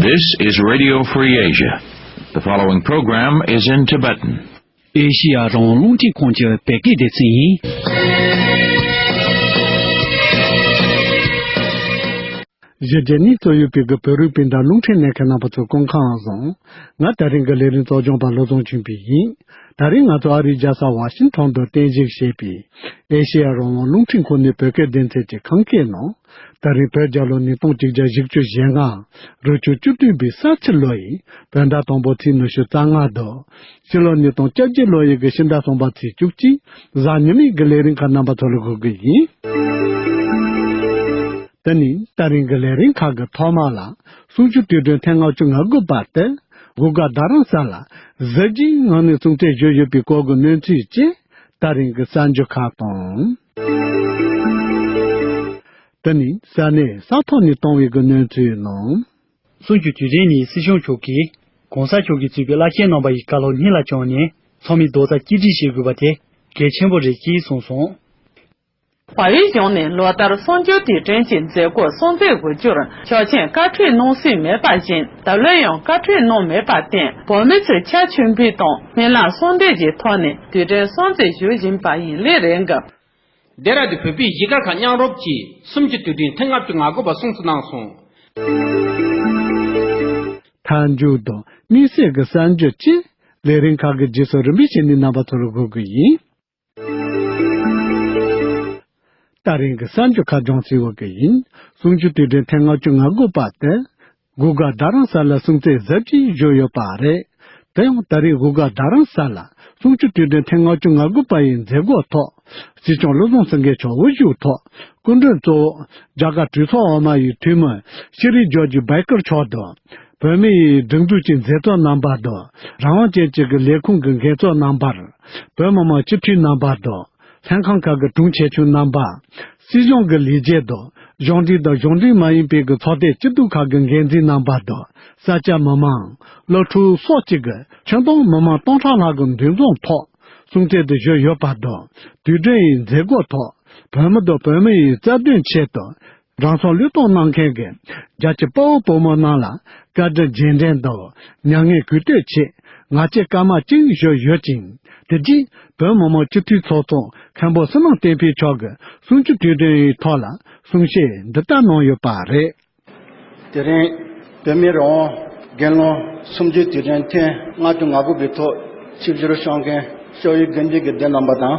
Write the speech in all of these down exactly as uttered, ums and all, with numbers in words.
This is Radio Free Asia. The following program is in Tibetan. ཨེ་ཤི་ཡ་རང་དབང་རླུང་འཕྲིན་ཁང་གི་བོད་སྐད་སྡེ་ཚན་ཡིན། གཞིས་བྱེས་གཉིས་སུ་ཡོད་པའི་གི་བོད་རིགས་སྤུན་ཟླ་རླུང་འཕྲིན་གནད་འཁེལ་རྣམ་པ་ཚོ་སྐུ་ཁམས་བཟང་། ང་དེ་རིང་གི་ལས་རིམ་གཙོ་སྐྱོང་པ་བློ་བཟང་ཆོས་འཕེལ་ཡིན། དེ་རིང་ང་ཚོ་ཨ་རིའི་རྒྱལ་ས་ཝ་ཤིང་ཊོན་དུ་རྟེན་གཞི་བྱས་པའི་ཨེ་ཤེ་ཡ་རང་དབང་རླུང་འཕྲིན་ཁང་ནས་བོད་སྐད་སྡེ་ཚན་གྱི་ཁམས་སྐད་ནང་། དེ་རིང་བོད་རྒྱལ་ལོ་ཉིས་སྟོང་གཅིག་བརྒྱ་བཞི་བཅུ་ཞེ་ལྔ། རུ་ཆུ་བཅུ་བདུན་པའི་ས་ཕྱི་ལོ་ཡི་བོད་ཟླ་དང་པོ་ཚེས་ཉི་ཤུ་རྩ་ལྔ་དུ། ཕྱི་ལོ་ཉིས་སྟོང་བཅོ་བརྒྱད་ལོ་ཡི་གི་ཕྱི་ཟླ་གསུམ་པ་ཚེས་བཅུ་གཅིག་གཟའ་ཉི་མའི་གི་ལས་རིམ་ཁག་རྣམ་པ་ཚོ་ལ་གོ་གི་ཡིན། དེ་ནི་དེ་རིང་གི་ལས་རིམ་ཁག་གི་ཐོག་མ་ལ་གསུང་ཆོས་དུས་དྲན་ཐེངས་ལྔ་བཅུ་ང་དགུ་པ་དེ་སྒོ་དགའ་རྡ་རམ་ས་ལ་གཟི་བརྗིད་ངང་ནས་སྲུང་བརྩི་ཞུས་ཡོད་པའི་སྐོར་གྱི་གནས་ཚུལ་བཅས་དེ་རིང་གི་གསར་འགྱུར་ཁག་དང་། དེ་ནི་ས་གནས་ས་ཐོག་ནས་བཏང་བའི་གི་གནས་ཚུལ་ནང་། གསུང་ཆོས་དུས་དྲན་ནི་སྲིད་སྐྱོང་མཆོག་གིས་གོང་ས་མཆོག་གིས་གཙོས་པའི་བླ་ཆེན་རྣམ་པ་ཡི་བཀའ་སློབ་སྙིང་ལ་བཅངས་ནས་ཚང་མས་རྡོག་རྩ་གཅིག་སྒྲིལ་བྱེད་དགོས་པ་དེ་གལ་ཆེན་པོ་རེད་ཅེས་གསུངས་སོང་། བལ་ཡུལ་གཞུང་ནས་ལོ་ལྟར་གསུང་ཆོས་དུས་དྲན་གྱི་མཛད་སྒོ་སྲུང་བརྩི་དགོས་རྒྱུར་ཆོག་མཆན་བཀའ་འཁྲོལ་གནང་སྲིད་མེད་པ་བཞིན་ད་ལོ་ཡང་བཀའ་འཁྲོལ་གནང་མེད་པར་བརྟེན་བོད་མི་ཚོས་ཕྱག་མཆོད་འབུལ་དང་སྨོན་ལམ་གསུང་འདོན་གྱི་ཐོག་ནས་དུས་དྲན་སྲུང་བརྩི་ཞུ་བཞིན་པ་ཡིན་ལས་རེད་འགའ། འདི་ར་དེ་བོད་པའི་གཞིས་ཀ་ཁག་མཉམ་རུབ་ཀྱིས་གསུམ་གྱི་དུས་དྲན་ཐེངས་ལྔ་བཅུ་ང་དགུ་པ་སྲུང་བརྩི་གནང་སོང་། མཐའ་མཇུག་ཏུ་དམིགས་བསལ་གྱི་གསར་འགྱུར་བཅས་ལས་རིམ་ཁག་གི་རྗེས་སུ་རིམ་པས་བྱས་ནས་རྣམ་པ་ཚོར་འགོད་ཀྱི་ཡིན། ད་རིང་གི་གསར་འགྱུར་ཁག་སྦྱང་ཚེ་བོད་ཀྱི་ཡིན། གསུང་ཆོས་དུས་དྲན་ཐེངས་ལྔ་བཅུ་ང་དགུ་པ་དེ། སྒོ་དགའ་རྡ་རམ་ས་ལ་སྲུང་བརྩི་གཟབ་ཅིང་ཞུས་ཡོད་པ་རེད། དེ་ཡང་ད་རེས་སྒོ་དགའ་རྡ་རམ་ས་ལ་གསུང་ཆོས་དུས་དྲན་ཐེངས་ལྔ་བཅུ་ང་དགུ་པ་ཡི་མཛད་སྒོ་ཐོག་སྲིད་སྐྱོང་བློ་བཟང་སེང་གེ་མཆོག་དབུ་བཞུགས་ཐོག་སྐུ་མགྲོན་གཙོ་བོ་རྒྱ་གར་གྲོས་ཚོགས་འོག་མ་ཡི་འཐུས་མི་ཤི་རི་ཇོར་ཇི་བྷའི་ཀར་མཆོག་དང་། བོད་མི་ཡི་སྒྲིག་འཛུགས་ཀྱི་མཛད་གཙོ་རྣམ་པ་དང་། རང་དབང་ཅན་གྱི་ལས་ཁུངས་ཀྱི་འགན་གཙོ་རྣམ་པར། བོད་མི་མང་སྤྱི་འཐུས་རྣམ་པ་དང་། ལྷན་ཁང་ཁག་གི་དྲུང་ཆེ་ཆུང་རྣམ་པ། སྲིད་གཞུང་གི་ལས་བྱེད་དང་། གཞུང་འབྲེལ་དང་གཞུང་འབྲེལ་མ་ཡིན་པའི་གི་ཚོགས་སྡེ་སྐྱིད་སྡུག་ཁག་གི་འགན་འཛིན་རྣམ་པ་དང་། ས་སྐྱ་མི་མང་། སློབ་ཕྲུག་སོགས་བཅས་ཀྱི་ཁྱོན་བསྡོམས་མི་མང་སྟོང་ཕྲག་ལྷག་གི་འདུ་འཛོམས་ཐོག་སྲུང་བརྩི་དུ་ཞུས་ཡོད་པ་དང་། དུས་དྲན་ཡི་མཛད་སྒོ་ཐོག་བོད་མི་དང་བོད་མི་ཡི་རྩ་དོན་ཆེད་དུ། རང་སྲོག་བློས་གཏོང་གནང་མཁན་གྱི་རྒྱ་ཆེ་དཔའ་བོ་དཔའ་མོ་རྣམས་ལ་བཀའ་དྲིན་རྗེས་དྲན་དང་མྱ་ངན་གུས་བཏུད་ཆེད་ང་ཚོས་སྐར་མ་གཅིག་ཞུས་ཡོད་ཅིང་། དེ་རྗེས་བོད་མི་མང་སྤྱི་འཐུས་ཚོགས་གཙོ་མཁན་པོ་བསོད་ནམས་བསྟན་འཕེལ་མཆོག་གིས་གསུང་ཆོས་དུས་དྲན་ཡི་ཐོག་ལ་གསུང་བཤད་འདི་ལྟར་གནང་ཡོད་པ་རེད། དེ་རིང་བོད་མིའི་རང་དབང་། རྒྱལ་ལོ་གསུམ་བཅུའི་དུས་དྲན་ཐེངས་ལྔ་བཅུ་ང་དགུ་པའི་ཐོག་ཆིབས་བསྒྱུར་གནང་མཁན་ཤོག་ཡུལ་དགོན་སྡེ་གི་སྡེ་རྣམ་པ་དང་།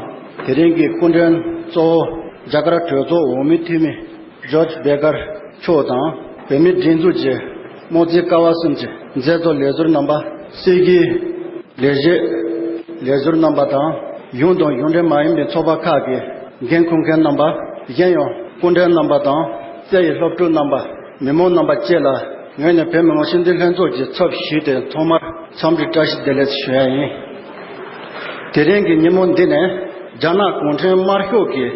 དེ་རིང་གི་སྐུ་མགྲོན་གཙོ་བོ་རྒྱ་གར་གྲོས་ཚོགས་འོག་མའི་འཐུས་མི་ཇོརྗ་བྷེ་ཀར་མཆོག་དང་། བོད་མིའི་སྒྲིག་འཛུགས་ཀྱི་དམངས་གཙོའི་ཀ་བ་གསུམ་གྱི་མཛད་གཙོ་ལས་ཟུར་རྣམ་པ། སྲིད་ཀྱི་ལས་བྱེད་ལས་ཟུར་རྣམ་པ་དང་། གཞུང་དང་གཞུང་འབྲེལ་མ་ཡིན་པའི་ཚོགས་པ་ཁག་གི་འགན་འཁུར་མཁན་རྣམ་པ། གཞན་ཡང་སྐུ་མགྲོན་རྣམ་པ་དང་། རྩེ་ཡི་སློབ་ཕྲུག་རྣམ་པ། མི་མང་རྣམ་པ་བཅས་ལ་ངོས་ནས་བོད་མི་མང་སྤྱི་འཐུས་ལྷན་ཚོགས་ཀྱི་ཚབ་ཞུས་ཏེ་ཐོག་མར་འཚམས་འདྲི་བཀྲ་ཤིས་བདེ་ལེགས་ཞུ་ཡ་ཡིན། དེ་རིང་གི་ཉིན་མོ་འདི་ནི་རྒྱ་ནག་གུང་ཁྲན་དམར་ཤོག་གིས་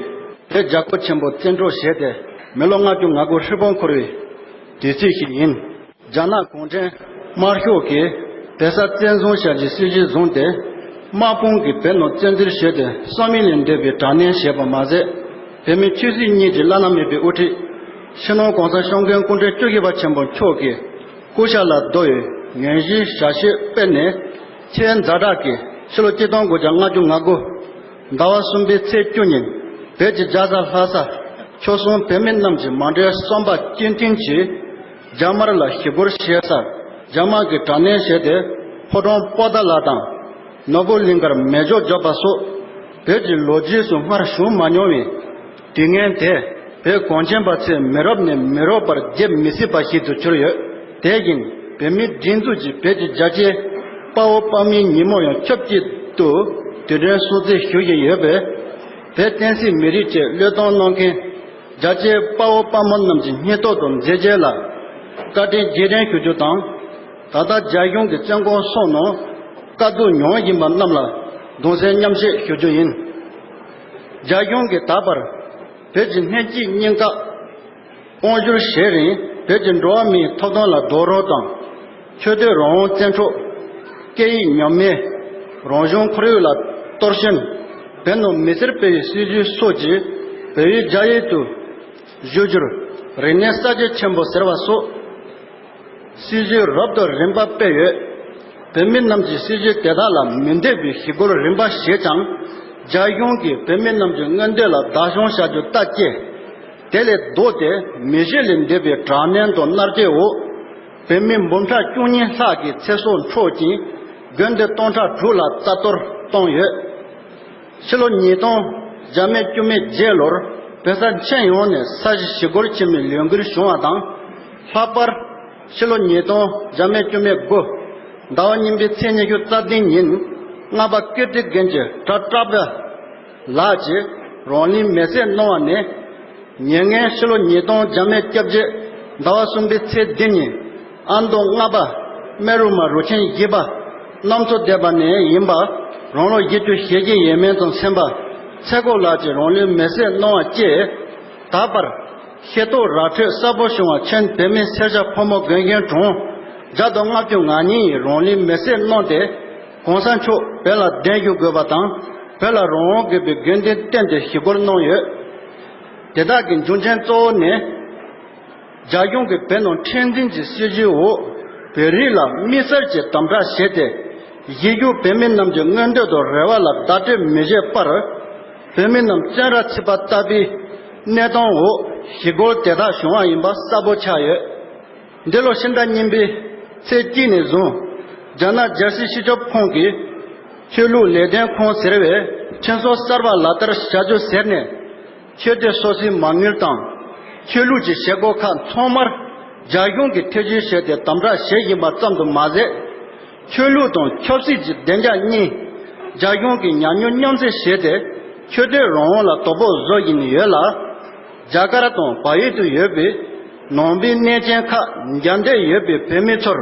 བོད་རྒྱལ་ཁབ་ཆེན་པོ་བཙན་འཕྲོག་བྱས་ཏེ་མི་ལོ་ལྔ་བཅུ་ང་དགུ་ཧྲིལ་པོ་འཁོར་བའི་དུས་ཚིགས་ཤིག་ཡིན། རྒྱ་ནག་གུང་ཁྲན་དམར་ཤོག་གིས་བོད་ས་བཙན་བཟུང་བྱ་རྒྱུའི་སྲིད་བྱུས་བཟུང་སྟེ། དམག་དཔུང་གིས་བོད་ནང་བཙན་འཛུལ་བྱས་ཏེ། བསམ་ཡུལ་ལས་འདས་པའི་དྲག་གནོན་བྱས་པ་མ་ཟད། བོད་མི་ཆོས་སྲིད་གཉིས་ཀྱི་བླ་ན་མེད་པའི་དབུ་ཁྲིད། སྤྱི་ནོར་༸གོང་ས་༸སྐྱབས་མགོན་སྐུ་ཕྲེང་བཅུ་བཞི་པ་ཆེན་པོ་མཆོག་གི་སྐུ་ཕྱྭ་ལ་བསྡོ་བའི་ངན་བྱུས་བྱ་སྤྱོད་སྤེལ་ནས། ཆེས་ཛ་དྲག་གི་ཕྱི་ལོ་གཅིག་སྟོང་དགུ་བརྒྱ་ལྔ་བཅུ་ང་དགུ་ཟླ་བ་གསུམ་པའི་ཚེས་བཅུ་ཉིན། བོད་ཀྱི་རྒྱལ་ས་ལྷ་ས་ཆོལ་གསུམ་བོད་མི་རྣམས་ཀྱི་མ་འབྲེལ་བསམ་པ་གཅིག་མཐུན་གྱིས། རྒྱ་དམར་ལ་ཞི་རྒོལ་བྱེད་སར་རྒྱ་དམར་གྱིས་དྲག་གནོན་བྱས་ཏེ། ཕོ་བྲང་པོ་ཏཱ་ལ་དང་། ནོར་བུ་གླིང་ཁར་མེ་སྒྱོགས་བརྒྱབ་པ་སོགས། བོད་ཀྱི་ལོ་རྒྱུས་སུ་སྔར་བྱུང་མ་མྱོང་བའི་དུས་ངན་དེ། བོད་གངས་ཅན་པ་ཚོས་མི་རབས་ནས་མི་རབས་བར་བརྗེད་མི་སྲིད་པ་ཞིག་ཏུ་གྱུར་ཡོད། དེ་བཞིན་བོད་མིའི་སྒྲིག་འཛུགས་ཀྱིས་བོད་ཀྱི་རྒྱ་ཆེའི་དཔའ་བོ་དཔའ་མོའི་ཉིན་མོ་ཡང་ཆབས་ཅིག་ཏུ་དུས་དྲན་སྲུང་བརྩི་ཞུ་བཞིན་ཡོད་པས། བོད་བསྟན་སྲིད་མི་རིགས་ཆེད་བློས་གཏོང་གནང་མཁན། རྒྱ་ཆེའི་དཔའ་བོ་དཔའ་མོ་རྣམས་ཀྱི་སྙིང་སྟོབས་དང་མཛད་རྗེས་ལ་བཀའ་དྲིན་རྗེས་དྲན་ཞུ་རྒྱུ་དང་། ད་ལྟ་རྒྱ་གཞུང་གི་བཙོན་ཁང་སོགས་ནང་དཀའ་སྡུག་མྱོང་བཞིན་པ་རྣམས་ལ་གདུང་སེམས་མཉམ་སྐྱེད་ཞུ་རྒྱུ་ཡིན། རྒྱ་གཞུང་གིས་ད་བར་བོད་ཀྱི་སྣེ་གཅིག་གཉིས་ཀ་དབང་བསྒྱུར་བྱེད་རིང་། བོད་ཀྱི་འགྲོ་བ་མིའི་ཐོབ་ཐང་ལ་རྡོག་རོལ་དང་། ཆོས་དད་རང་དབང་བཙན་འཕྲོག་སྐད་ཡིག་ཉམས་དམས། རང་གཞུང་ཁོར་ཡུག་ལ་གཏོར་སྐྱོན། བོད་ནང་མི་སེར་སྤེལ་བའི་སྲིད་བྱུས་སོགས་ཀྱིས་བོད་ཡིག་རྒྱ་ཡིག་ཏུ་བསྒྱུར་རྒྱུར་རིག་གནས་གསར་བརྗེ་ཆེན་པོ་ཟེར་བ་སོགས། སྲིད་བྱུས་རབ་ཏུ་རིམ་པ་སྤེལ་ཡོད། བོད་མི་རྣམས་ཀྱིས་སྲིད་བྱུས་དེ་དག་ལ་མི་འདོད་པའི་ཞི་རྒོལ་རིམ་པ་བྱས་ཀྱང་། རྒྱ་གཞུང་གིས་བོད་མི་རྣམས་ཀྱི་མངོན་འདོད་ལ་བདག་སྐྱོང་བྱ་རྒྱུ་ལྟ་བཅས། དེ་ལས་ལྡོག་སྟེ་མི་གཞི་ལས་འདས་པའི་དྲག་གནོན་དང་མནར་གཅོད་འོག་བོད་མི་འབུམ་ཕྲག་བཅུ་གཉིས་ལྷག་གི་ཚེ་སྲོག་འཕྲོག་ཅིང་། དགོན་སྡེ་སྟོང་ཕྲག་དྲུག་ལ་རྩ་གཏོར་བཏང་ཡོད། ཕྱི་ལོ་ཉིས་སྟོང་བརྒྱ་མེད་བཅུ་མེད་བརྒྱད་ལོར་བོད་ས་ཁྱོན་ཡོངས་ནས་ས་གཞི་ཞི་རྒོལ་ཆེན་མོའི་ལས་འགུལ་བྱུང་བ་དང་། ལྷག་པར་ཕྱི་ལོ་ཉིས་སྟོང་བརྒྱ་མེད་བཅུ་མེད་དགུ་ཟླ་བ་གཉིས་པའི་ཚེས་ཉི་ཤུ་རྩ་བདུན་ཉིན། རྔ་པ་ཀིརྟི་དགོན་གྱི་གྲྭ་བཀྲ་བྷེ་ལགས་ཀྱིས་རང་ལུས་མེར་སྲེག་གནང་བ་ནས། ཉེ་སྔོན་ཕྱི་ལོ་ཉིས་སྟོང་བརྒྱ་མེད་བཅོ་བརྒྱད་ཟླ་བ་གསུམ་པའི་ཚེས་བདུན་ཉིན། ཨ་མདོ་རྔ་པ་སྨན་རི་མ་རུ་ཆེན་བཞི་པ་གནམ་མཚོ་སྡེ་པ་ནས་ཡིན་པ། རང་ལོ་བཞི་བཅུ་ཞེ་བརྒྱད་ཡས་མས་དང་མཚན་པ་ཚེ་སྒོ་ལགས་ཀྱིས་རང་ལུས་མེར་སྲེག་གནང་བ་བཅས། ད་བར་ཤེས་རྟོགས་ར་འཕྲོད་གསལ་པོ་བྱུང་བ་ཁྱོན་བོད་མི་སེར་སྐྱ་ཕོ་མོ་རྒན་གཞོན་གྲངས་བརྒྱ་དང་ལྔ་བཅུ་ང་གཉིས་ཡིས་རང་ལུས་མེར་སྲེག་གནང་སྟེ། གོང་ས་མཆོག་བོད་ལ་གདན་ཞུ་དགོས་པ་དང་། བོད་ལ་རང་དབང་དགོས་པའི་དགོས་འདུན་བཏོན་ཏེ་ཞི་རྒོལ་གནང་ཡོད། དེ་དག་གི་རྒྱུ་རྐྱེན་གཙོ་བོ་ནི། རྒྱ་གཞུང་གིས་བོད་ནང་ཁྲིམས་འཛིན་གྱི་སྲིད་བྱུས་འོག་བོད་རིགས་ལ་དམིགས་བསལ་གྱི་དམ་དྲག་བྱས་ཏེ། གཞིས་བཞུགས་བོད་མི་རྣམས་ཀྱི་མངོན་འདོད་དང་རེ་བ་ལ་བདག་སྤྲོད་མི་བྱེད་པར། བོད་མི་རྣམས་བཙོན་རར་ཚུད་པ་ལྟ་བུའི་གནས་སྟངས་འོག་ཞི་རྒོལ་དེ་དག་བྱུང་བ་ཡིན་པ་གསལ་པོ་ཆགས་ཡོད། འདི་ལོ་ཕྱི་ཟླ་གཉིས་པའི་ཚེས་གཅིག་ནས་བཟུང་། རྒྱ་ནག་རྒྱལ་སྲིད་སྤྱི་ཁྱབ་ཁང་གིས་ཆོས་ལུགས་ལས་དོན་ཁང་ཟེར་བའི་ཁྲིམས་སྲོལ་གསར་པ་ལག་བསྟར་བྱ་རྒྱུ་ཟེར་ནས། ཆོས་དད་སོ་སོའི་མ་དངུལ་དང་། ཆོས་ལུགས་ཀྱི་བྱེད་སྒོ་ཁག་ཚང་མར་རྒྱ་གཞུང་གིས་ཐེ་བྱུས་བྱས་ཏེ་དམ་དྲག་བྱེད་བཞིན་པ་ཙམ་དུ་མ་ཟད། ཆོས་ལུགས་དང་ཆབ་སྲིད་ཀྱི་བདེ་འཇགས་གཉིས་རྒྱ་གཞུང་གིས་ཉམས་མྱོང་མཉམ་བསྲེས་བྱས་ཏེ། ཆོས་དད་རང་དབང་ལ་དོ་ཕོག་བཟོ་བཞིན་ཡོད་ལ། རྒྱ་གར་དང་བལ་ཡུལ་དུ་ཡོད་པའི་ནང་པའི་གནས་ཆེན་ཁག་འཇམ་འདེབས་ཡོད་པའི་བོད་མི་ཚོར་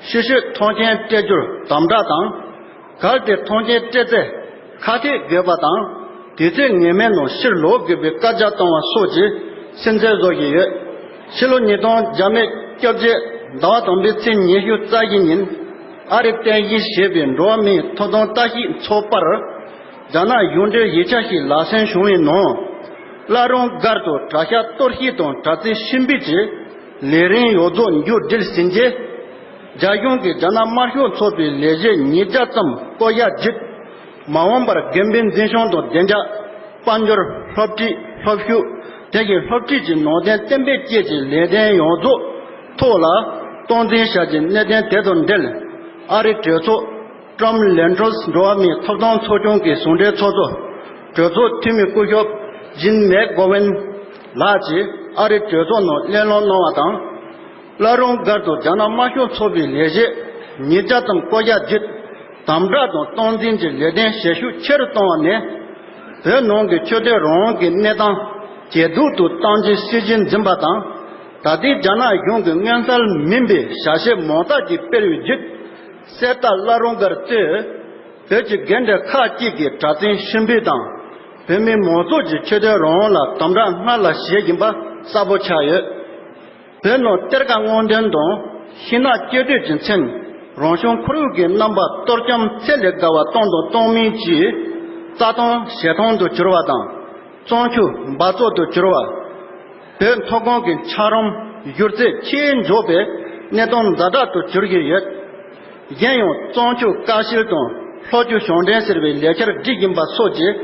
ཤུལ་ཤུལ་ཐོངས་མཆན་སྤྲད་རྒྱུར་དམ་དྲག་དང་། གལ་ཏེ་ཐོངས་མཆན་སྤྲད་ཚེ་ཁ་གཏད་དགོས་པ་དང་། དུས་ཚོད་ངེས་མེད་ནང་ཕྱིར་ལོག་དགོས་པའི་བཀའ་རྒྱ་བཏང་བ་སོགས་ཀྱི་སུན་གཙེར་བཟོ་བཞིན་ཡོད། ཕྱི་ལོ་ཉིས་སྟོང་བརྒྱ་མེད་བཅོ་བརྒྱད་ཟླ་བ་དང་པོའི་ཚེས་ཉི་ཤུ་རྩ་བཞི་ཉིན། ཨ་རིར་རྟེན་གཞི་བྱས་པའི་འགྲོ་བ་མིའི་ཐོབ་ཐང་ལྟ་ཞིབ་ཚོགས་པར། རྒྱ་ནག་གཞུང་འབྲེལ་ཡིག་ཆ་ཞིག་ལག་སོན་བྱུང་བའི་ནང་། བླ་རུང་སྒར་དུ་གྲྭ་ཤག་གཏོར་བཤིག་དང་གྲྭ་བཙུན་ཕྱིར་འབུད་ཀྱི་ལས་རིམ་ཡོངས་རྫོགས་མཇུག་སྒྲིལ་ཟིན་རྗེས། རྒྱ་གཞུང་གིས་རྒྱ་ནག་དམར་ཤོག་ཚོགས་པའི་ལས་བྱེད་ཉིས་བརྒྱ་ཙམ་བསྐོ་གཞག་བརྒྱུད། མ་འོངས་པར་དགོན་པའི་འཛིན་སྐྱོང་དང་བདེ་འཇགས། དཔལ་འབྱོར། སློབ་ཁྲིད། སློབ་ཞུགས། དེ་བཞིན་སློབ་ཁྲིད་ཀྱི་ནང་དོན་གཏན་འབེབས་བཅས་ཀྱི་ལས་དོན་ཡོངས་རྫོགས་ཐོག་ལ་སྟངས་འཛིན་བྱ་རྒྱུའི་གནད་དོན་དེ་དང་འབྲེལ། ཨ་རིའི་གྲོས་ཚོགས་Trump Landers འགྲོ་བ་མིའི་ཐོབ་ཐང་ཚོགས་ཆུང་གི་ཟུང་འབྲེལ་ཚོགས་གཙོ། གྲོས་ཚོགས་འཐུས་མི་སྐུ་ཞབས་Jean McGovern ལགས་ཀྱིས་ཨ་རིའི་གྲོས་ཚོགས་ནང་གླེང་སློང་གནང་བ་དང་། བླ་རུང་སྒར་དུ་རྒྱ་ནག་དམར་ཤོག་ཚོགས་པའི་ལས་བྱེད་ཉིས་བརྒྱ་ཙམ་བསྐོ་གཞག་བརྒྱུད། དམ་དྲག་དང་སྟངས་འཛིན་གྱི་ལས་དོན་བྱེད་ཤུགས་ཆེ་རུ་བཏང་བ་ནས། བོད་ནང་གི་ཆོས་དད་རང་དབང་གི་གནས་སྟངས་ཇེ་སྡུག་ཏུ་གཏང་རྒྱུའི་སྲིད་བྱུས་འཛིན་པ་དང་། ད་ལྟའི་རྒྱ་ནག་གཞུང་གིས་མངོན་གསལ་མིན་པའི་བྱ་བྱེད་མང་དག་ཅིག་སྤེལ་བའི་བརྒྱུད། གསེར་རྟ་བླ་རུང་སྒར་གཙོས་བོད་ཀྱི་དགོན་སྡེ་ཁག་ཅིག་གི་གྲྭ་བཙུན་ཕྱིར་འབུད་དང་། བོད་མི་མང་ཚོགས་ཀྱི་ཆོས་དད་རང་དབང་ལ་དམ་དྲག་སྔར་ལས་བྱེད་བཞིན་པ་གསལ་པོ་ཆགས་ཡོད། བོད་ནང་གཏེར་ཁ་སྔོག་འདོན་དང་ཤིང་ནགས་གཅོད་འབྲེག་གི་མཚོན། རང་བྱུང་ཁོར་ཡུག་གི་རྣམ་པ་གཏོར་བཅོམ་ཚད་ལས་བརྒལ་བ་བཏང་དང་གཏོང་མུས་ཀྱིས། རྩྭ་ཐང་བྱེ་ཐང་དུ་གྱུར་བ་དང་། གཙང་ཆུ་འབག་བཙོག་ཏུ་གྱུར་བ། བོད་མཐོ་སྒང་གི་འཁྱགས་རོམ་བཞུར་ཚད་ཆེས་མགྱོགས་པའི་གནས་སྟངས་ཛ་དྲག་ཏུ་གྱུར་བཞིན་ཡོད། གཞན་ཡང་གཙང་ཆུ་ཀ་ཤིལ་དང་ལྷོ་ཆུ་གཞུང་འབྲེལ་ཟེར་བའི་ལས་འཆར་སྒྲིག་བཞིན་པ་སོགས་ཀྱིས་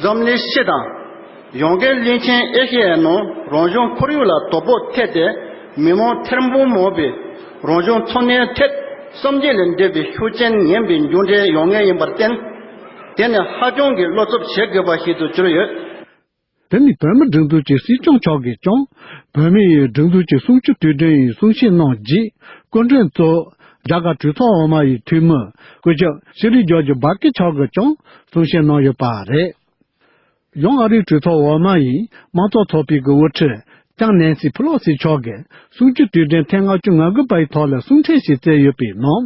འཛམ་གླིང་སྤྱི་དང་། ཡང་སྒོས་བློན་ཆེན་ཨེ་ཤེ་ཡའི་ནང་རང་བྱུང་ཁོར་ཡུག་ལ་དོ་ཕོག་ཐེབས་ཏེ། མི་མང་ཐེར་འབུམ་མང་པོས་རང་བྱུང་འཚོ་གནས་ཐད་གསུམ་བརྒྱ་ལས་འདས་པའི་ཤུགས་རྐྱེན་ངན་པའི་མཇུག་འབྲས་ཡོང་ངེས་ཡིན་པར་བརྟེན། དེ་ནི་ཧ་ཅང་གི་བློ་འཚབ་བྱེད་དགོས་པ་ཞིག་ཏུ་གྱུར་ཡོད། དེ་ནི་བོད་མིའི་སྒྲིག་འཛུགས་ཀྱི་སྲིད་སྐྱོང་མཆོག་གིས་ཀྱང་། བོད་མིའི་སྒྲིག་འཛུགས་ཀྱི་གསུམ་བཅུའི་དུས་དྲན་ཡི་གསུང་བཤད་གནང་རྗེས། སྐུ་མགྲོན་གཙོ། རྒྱ་གར་གྲོས་ཚོགས་འོག་མ་ཡི་འཐུས་མི། སྐུ་ཞབས་ཤི་རི་ཇོར་ཇི་བྷ་ཀེ་མཆོག་གིས་ཀྱང་གསུང་བཤད་གནང་ཡོད་པ་རེད། ཡང་ཨ་རིའི་གྲོས་ཚོགས་འོག་མ་ཡི་དམངས་གཙོ་ཚོགས་པའི་གི་དབུ་ཁྲིད་ལྕམ་ནན་སི་ཕི་ལོ་སི་མཆོག་གིས་གསུམ་བཅུའི་དུས་དྲན་ཐེངས་ལྔ་བཅུ་ང་དགུ་པ་ཡི་ཐོག་ལ་གསུང་འཕྲིན་ཞིག་བསྩལ་ཡོད་པའི་ནང་།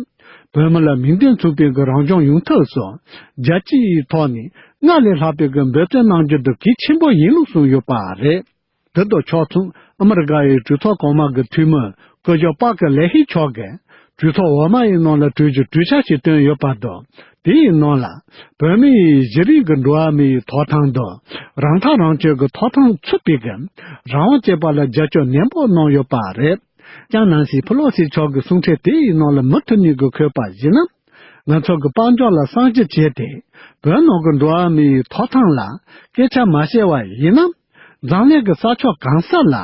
བོད་མི་ལ་མིང་དོན་མཚུངས་པའི་གི་རང་སྐྱོང་ཡོང་ཐབས་སུ་རྒྱལ་སྤྱི་ཡི་ཐོག་ནས་སྔར་ལས་ལྷག་པའི་གི་འབད་བརྩོན་གནང་རྒྱུ་དེ་གལ་ཆེན་པོ་ཡིན་ལུགས་གསུངས་ཡོད་པ་རེད། དེ་དང་ཕྱོགས་མཚུངས་ཨ་མི་རི་ཀ་ཡི་གྲོས་ཚོགས་གོང་མ་གི་འཐུས་མི་སྐུ་ཞབས་པཱ་ཀི་ལེ་ཧི་མཆོག་གིས་གྲོས་ཚོགས་འོག་མ་ཡི་ནང་ལ་གྲོས་གཞི་གྲོས་འཆར་ཞིག་བཏོན་ཡོད་པ་དང་། དེའི་ནང་ལ་བོད་མི་ཡི་གཞི་རིམ་གྱི་འགྲོ་བ་མི་ཡི་ཐོབ་ཐང་དང་རང་ཐག་རང་གཅོད་ཀྱི་ཐོབ་ཐང་ཚུད་པའི་གི་རང་དབང་བཅས་པ་ལ་རྒྱབ་སྐྱོར་ནན་པོ་གནང་ཡོད་པ་རེད། ཀྱང་ནང་སྲིད་ཕུ་ལོ་སི་མཆོག་གི་གསུང་འཕྲིན་དེའི་ནང་ལ་མུ་མཐུད་ནས་གི་འཁོད་པ་ཡིན་ན། ང་ཚོ་གི་དཔལ་འབྱོར་ལ་བསམ་གཞིག་བྱས་ཏེ། བོད་ནང་གི་འགྲོ་བ་མིའི་ཐོབ་ཐང་ལ་སྐད་ཆ་མ་བཤད་པ་ཡིན་ན། འཛམ་གླིང་གི་ས་ཕྱོགས་གང་ས་ལ་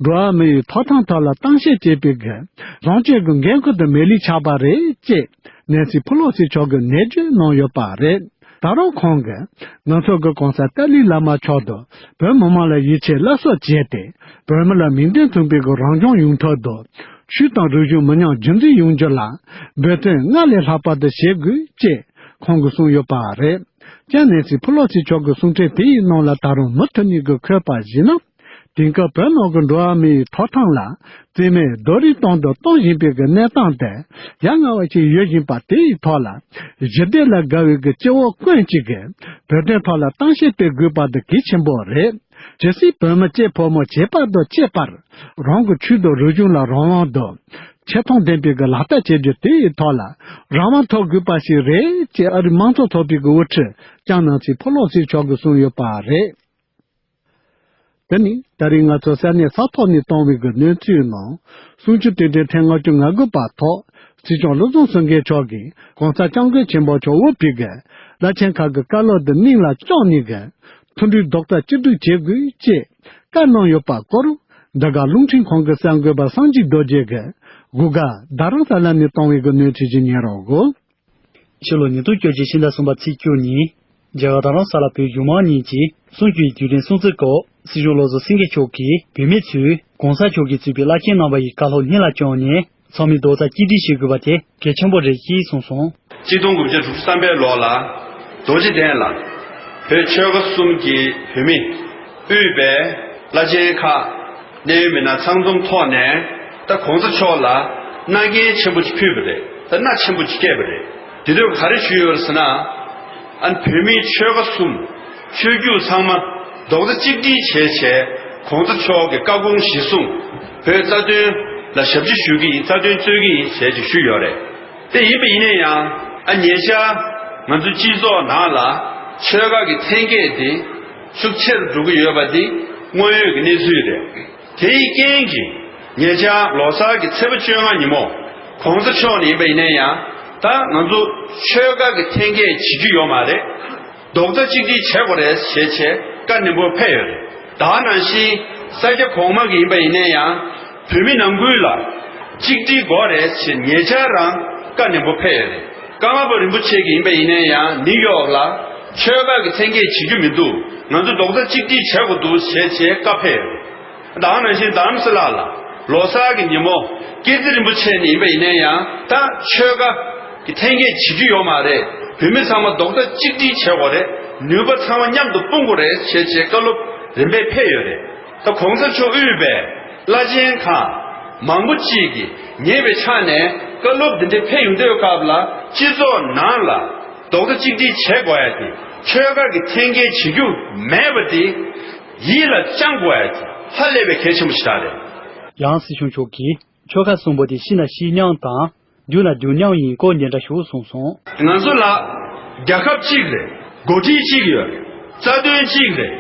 འགྲོ་བ་མིའི་ཐོབ་ཐང་ཐོག་ལ་གཏམ་བཤད་བྱེད་པའི་གི་བཟང་སྤྱོད་ཀྱི་འགན་ཁུར་དུ་མེད་ལུགས་ཆགས་པ་རེད་ཅེས་ནན་སི་ཕུ་ལོ་སི་མཆོག་གིས་ནན་བརྗོད་གནང་ཡོད་པ་རེད། ད་རུང་ཁོང་གིས་ང་ཚོ་གི་གོང་ས་ཏཱ་ལའི་བླ་མ་མཆོག་ཏུ་བོད་མི་མང་ལ་ཡིད་ཆེས་སླར་གསོ་བྱས་ཏེ། བོད་མི་ལ་མིང་དོན་མཚུངས་པའི་གི་རང་སྐྱོང་ཡོང་ཐབས་དུ། ཆོས་དང་རིག་གཞུང་མི་ཉམས་རྒྱུན་འཛིན་ཡོང་རྒྱུ་ལ་འབད་བརྩོན་སྔར་ལས་ལྷག་པ་དུ་བྱེད་དགོས་ཅེས་ཁོང་གིས་གསུངས་ཡོད་པ་རེད། ཀྱང་ནན་སི་ཕུ་ལོ་སི་མཆོག་གི་གསུང་འཕྲིན་དེའི་ནང་ལ་ད་རུང་མུ་མཐུད་ནས་གི་འཁོད་པ་ཡིན་ན། དེང་སྐབས་བོད་ནང་གི་འགྲོ་བ་མིའི་ཐོབ་ཐང་ལ་བརྩི་མེད་རྡོ་རིང་སྟོང་དུ་གཏོང་བཞིན་པའི་གི་གནས་སྟངས་དེ་ཡ་ང་བ་ཞིག་ཡོད་བཞིན་པ་དེའི་ཐོག་ལ་ཞི་བདེ་ལ་དགའ་བའི་གི་སྤྱི་བོ་ཀུན་གཅིག་གིས་བོད་དོན་ཐོག་ལ་གཏམ་བཤད་སྤེལ་དགོས་པ་དེ་གལ་ཆེན་པོ་རེད། ཇི་སྲིད་བོད་མི་གཅིག་ཕོ་མོ་ཁྱད་པར་དུ་གཅིག་པར་རང་གི་ཆོས་དང་རིག་གཞུང་ལ་རང་དབང་དང་ཆེ་མཐོང་ལྡན་པའི་གི་ལག་བསྟར་བྱེད་རྒྱུ་དེའི་ཐོག་ལ་རང་དབང་ཐོབ་དགོས་པ་ཞིག་རེད་ཅེས་ཨ་རིའི་དམངས་གཙོ་ཚོགས་པའི་གི་དབུ་ཁྲིད་ཀྱང་ནན་སི་ཕུ་ལོ་སི་མཆོག་གིས་གསུངས་ཡོད་པ་རེད། དེ་ནི་ད་རིང་ང་ཚོ་ས་གནས་ས་ཐོག་ནས་བཏང་བའི་གི་གནས་ཚུལ་ནང་གསུམ་བཅུ་དོན་ལྡན་ཐེངས་ལྔ་བཅུ་ང་དགུ་པ་ཐོག་སྲིད་སྐྱོང་བློ་བཟང་སེང་གེ་མཆོག་གིས་གོང་ས་སྐྱབས་མགོན་ཆེན་པོ་མཆོག་དབུ་བརྙེས་གི་བླ་ཆེན་ཁག་གི་བཀའ་སློབ་འདི་སྙིང་ལ་བཅངས་ནས་གི་མཐུན་སྒྲིལ་རྡོག་རྩ་གཅིག་སྒྲིལ་བྱེད་དགོས་ཅེས་བཀའ་གནང་ཡོད་པ་སྐོར་འདི་ག་རླུང་འཕྲིན་ཁང་གི་གསར་འགོད་པ་སངས་རྒྱས་རྡོ་རྗེ་གིས་གུ་ག་རྡ་རམ་ས་ལ་ནས་བཏང་བའི་གི་གནས་ཚུལ་ཞིག་ཉན་རོགས་གོ། ཕྱི་ལོ་ཉིས་སྟོང་བཅོ་བརྒྱད་ཕྱི་ཟླ་གསུམ་པ་ཚེས་བཅུ་ཉིན། རྒྱ་གར་རྡ་རམ་ས་ལ་བོད་གཞུང་མང་གཉིས་ཀྱིས་གསུང་ཆོས་བརྒྱུད་རིམ་སྲུང་བརྩི་སྐོར་སྲིད་སྐྱོང་བློ་བཟང་སེང་གེ་མཆོག་གིས་བོད་མི་ཚོས་གོང་ས་མཆོག་གིས་གཙོས་པའི་བླ་ཆེན་རྣམ་པ་ཡི་བཀའ་སློབ་སྙིང་ལ་བཅངས་ནས་ཚང་མས་རྡོག་རྩ་གཅིག་སྒྲིལ་བྱེད་དགོས་པ་དེ་གལ་ཆེན་པོ་རེད་ཅེས་གསུངས་སོང་། གཅིག་སྟོང་དགུ་བརྒྱ་དྲུག་ཅུ་རྩ་བརྒྱད་ལོ་ལ་རྡོ་རྗེ་གདན་ལ་བོད་ཆོལ་ཁ་གསུམ་གྱི་བོད་མི་དབུས་པའི་བླ་ཆེན་ཁག་གནད་ཡོད་མི་སྣ་ཚང་འཛོམས་ཐོག་ནས་ད་གོང་ས་མཆོག་ལ་མནའ་གན་ཆེན་པོ་ཅིག་ཕུལ་བ་རེད། ད་མནའ་ཆེན་པོ་ཅིག་བསྐྱལ་བ་རེད། དེ་དུས་ག་རེ་ཞུས་ཡོད་རེད་ཟེར་ན། ཨ་ནི་བོད་མིའི་ཆོལ་ཁ་གསུམ་ཆོས་བརྒྱུད་ཚང་མ་རྡོག་རྩ་གཅིག་སྒྲིལ་བྱས་བྱས་གོང་ས་མཆོག་གི་བཀའ་དགོངས་གཞིར་བཟུང་བོད་རྩ་དོན་ལ་ཞབས་ཕྱི་ཞུ་གི་ཡིན། རྩ་དོན་རྩོད་ཀྱི་ཡིན་ཞེས་ཅིག་ཞུས་ཡོད་རེད། དེ་ཡིན་པ་ཡིན་ན་ཡང་ཨ་ཉེ་ཆར་ང་ཚོའི་སྤྱི་ཚོགས་ནང་ལ་ཆོལ་ཁ་གི་འཐེན་འཁྱེར་དེ་ཤུགས་ཆེ་རུ་འགྲོ་གི་ཡོད་པ་འདི་དངོས་ཡོད་ཀྱི་གནས་ཚུལ་རེད། དེའི་རྐྱེན་གྱིས་ཉེ་ཆར་ལོ་གསར་གྱི་ཚེས་པ་བཅོ་ལྔ་ཉིན་མོ་གོང་ས་མཆོག་ནས་ཡིན་པ་ཡིན་ན་ཡང་ད་ང་ཚོ་ཆོལ་ཁ་གི་འཐེན་འཁྱེར་བྱེད་རྒྱུ་ཡོད་མ་རེད། རྡོག་རྩ་གཅིག་སྒྲིལ་བྱེད་དགོས་རེད་ཞེས་བྱས་བཀའ་ནན་པོ་ཕེབས་ཡོད་རེད། ད་ནང་བཞིན་ས་སྐྱ་གོང་མ་གི་ཡིན་པ་ཡིན་ན་ཡང་བོད་མི་ནང་ཁུལ་ལ་གཅིག་སྒྲིལ་དགོས་རེད་ཞེས་ཉེ་ཆར་རང་བཀའ་ནན་པོ་ཕེབས་ཡོད་རེད། ཀརྨ་པ་རིན་པོ་ཆེ་གི་ཡིན་པ་ཡིན་ན་ཡང་ནིའུ་ཡོག་ལ་ཆོལ་ཁ་གི་འཐེན་འཁྱེར་བྱེད་རྒྱུ་མི་འདུག་ང་ཚོ་རྡོག་རྩ་གཅིག་སྒྲིལ་བྱེད་དགོས་འདུག་ཞེས་བྱས་བཀའ་ཕེབས་ཡོད་རེད། ད་ནང་བཞིན་རྡ་རམ་ས་ལ་ལ་ལོ་གསར་གྱི་ཉིན་མོ་ཀིརྟི་རིན་པོ་ཆེ་ནས་ཡིན་པ་ཡིན་ན་ཡང་ད་ཆོལ་ཁ་གི་འཐེན་འཁྱེར་བྱེད་རྒྱུ་ཡོད་མ་རེད། བོད་མི་ཚང་མ་རྡོག་རྩ་གཅིག་སྒྲིལ་བྱེད་དགོས་རེད། ནུས་པ་ཚང་མ་མཉམ་དུ་སྤུངས་དགོས་རེད་ཞེས་བྱས་བཀའ་སློབ་རིམ་པས་ཕེབས་ཡོད་རེད། ད་གོང་ས་མཆོག་དབུས་པའི་བླ་ཆེན་ཁག་མང་པོ་ཅིག་གིས་ཉན་པའི་ཆ་ནས་བཀའ་སློབ་འདི་འདྲ་ཕེབས་ཡོང་དུས་སྐབས་ལ་སྤྱི་ཚོགས་ནང་ལ་རྡོག་རྩ་གཅིག་སྒྲིལ་བྱེད་དགོས་ཡ་དེ་ཆོལ་ཁ་གི་འཐེན་འཁྱེར་བྱེད་རྒྱུ་མེད་པ་དེ། ཡིད་ལ་བཅངས་དགོས་ཡ་ཧ་ལས་པའི་གལ་ཆེན་པོ་ཞིག་རེད། ཡང་སྲིད་སྐྱོང་མཆོག་གིས་ཆོལ་ཁ་གསུམ་པོ་དེ་ཤི་ན་ཤི་མཉམ་དང་། སྡུག་ན་སྡུག་མཉམ་ཡིན་སྐོར་འདི་འདྲ་ཞུ་གསུངས་སོང་། ང་ཚོ་ལ་རྒྱལ་ཁབ་གཅིག་རེད། འགོ་ཁྲིད་གཅིག་ཡོད། རྩ་དོན་གཅིག་རེད།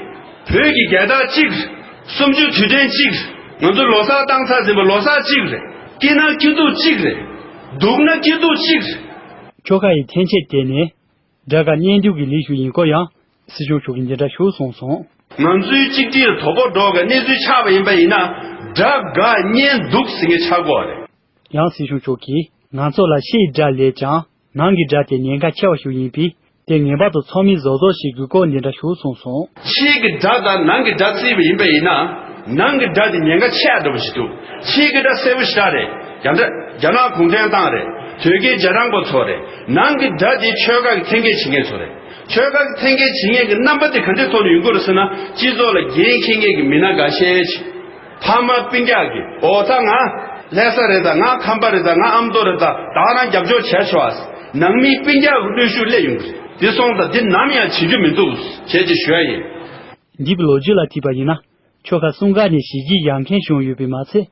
བོད་ཀྱི་རྒྱལ་དར་གཅིག་རེད། གསུམ་བཅུ་དུས་དྲན་གཅིག་རེད། ང་ཚོ་ལོ་གསར་བཏང་ཚར་ཟིན་པ་ལོ་གསར་གཅིག་རེད། སྐྱིད་ན་སྐྱིད་སྡུག་གཅིག་རེད། སྡུག་ན་སྐྱིད་སྡུག་གཅིག་རེད། ཆོལ་ཁ་ཡི་འཐེན་འཁྱེར་དེ་ནི། དགྲ་དགའ་གཉེན་སྡུག་གི་ལས་ཤིག་ཡིན་སྐོར་ཡང་སྲིད་སྐྱོང་མཆོག་གིས་འདི་འདྲ་ཞུ་གསུངས་སོང་། ང་ཚོའི་གཅིག་སྒྲིལ་དོ་ཕོག་འགྲོ་བའི་གནས་ཚུལ་ཆགས་པ་ཡིན་པ་ཡིན་ན་དགྲ་དགའ་གཉེན་སྡུག་ཟེར་མཁན་ཆགས་ཀྱི་ཡོད་རེད། ཡང་སྲིད་སྐྱོང་མཆོག་གིས་ང་ཚོ་ལ་ཕྱིའི་དགྲ་ལས་ཀྱང་ནང་གི་དགྲ་དེ་ཉེན་ཁ་ཆེ་བ་ཞིག་ཡིན་པས་དེ་ངེས་པར་དུ་ཚང་མས་བཟོ་བཟོ་བྱེད་དགོས་སྐོར་འདི་འདྲ་ཞུ་གསུངས་སོང་། ཕྱིའི་གི་དགྲ་དང་ནང་གི་དགྲ་བརྩིས་པ་ཡིན་པ་ཡིན་ན། ནང་གི་དགྲ་དེ་ཉེན་ཁ་ཆེ་བ་འདྲ་པོ་ཞིག་འདུག་ཕྱིའི་གི་དགྲ་གསལ་པོ་ཞེ་དྲག་རེད། རྒྱ་འདྲ་རྒྱ་ནག་གུང་ཁྲན་ཏང་རེད། དོལ་རྒྱལ་རྗེས་འབྲང་པ་ཚོ་རེད། ནང་གི་དགྲ་དེ་ཆོལ་ཁ་གི་འཐེན་འཁྱེར་བྱེད་མཁན་ཚོ་རེད། ཆོལ་ཁ་གི་འཐེན་འཁྱེར་བྱེད་མཁན་གི་རྣམ་པ་དེ་ག་འདྲའི་ཐོག་ནས་ཡོང་གི་རེད་ཟེར་ན། སྤྱི་ཚོགས་ལ་འགན་འཁྱེར་མཁན་གི་མི་སྣ་འགའ་ཤས་ཤིག་ཕ་མ་སྤུན་ཀྱག་གིས་འོ་ད་ང་ལྷ་ས་རེད་ད། ང་ཁམས་པ་རེད་ད། ང་ཨ་མདོ་རེད་ད། ད་རང་རྒྱབ་སྐྱོར་བྱས་ཆོག་ཨ། ནང་མི་སྤུན་ཀྱག་གི་གནོན་ཤུགས་སླེབས་ཡོང་གི་རེད། དེ་སོང་ཙང་འདི་ནམ་ཡང་བྱེད་རྒྱུ་མི་འདུག་བྱས་ཅེས་ཞུ་ཡ་ཡིན། འདི་པའི་ལོ་རྒྱུས་ལ་ཐིག་པ་ཡིན་ན། ཆོལ་ཁ་གསུམ་ཀ་ནས་གཞིས་བྱེས་ཡག་མཁན་བྱུང་ཡོད་པས་མ་ཚད།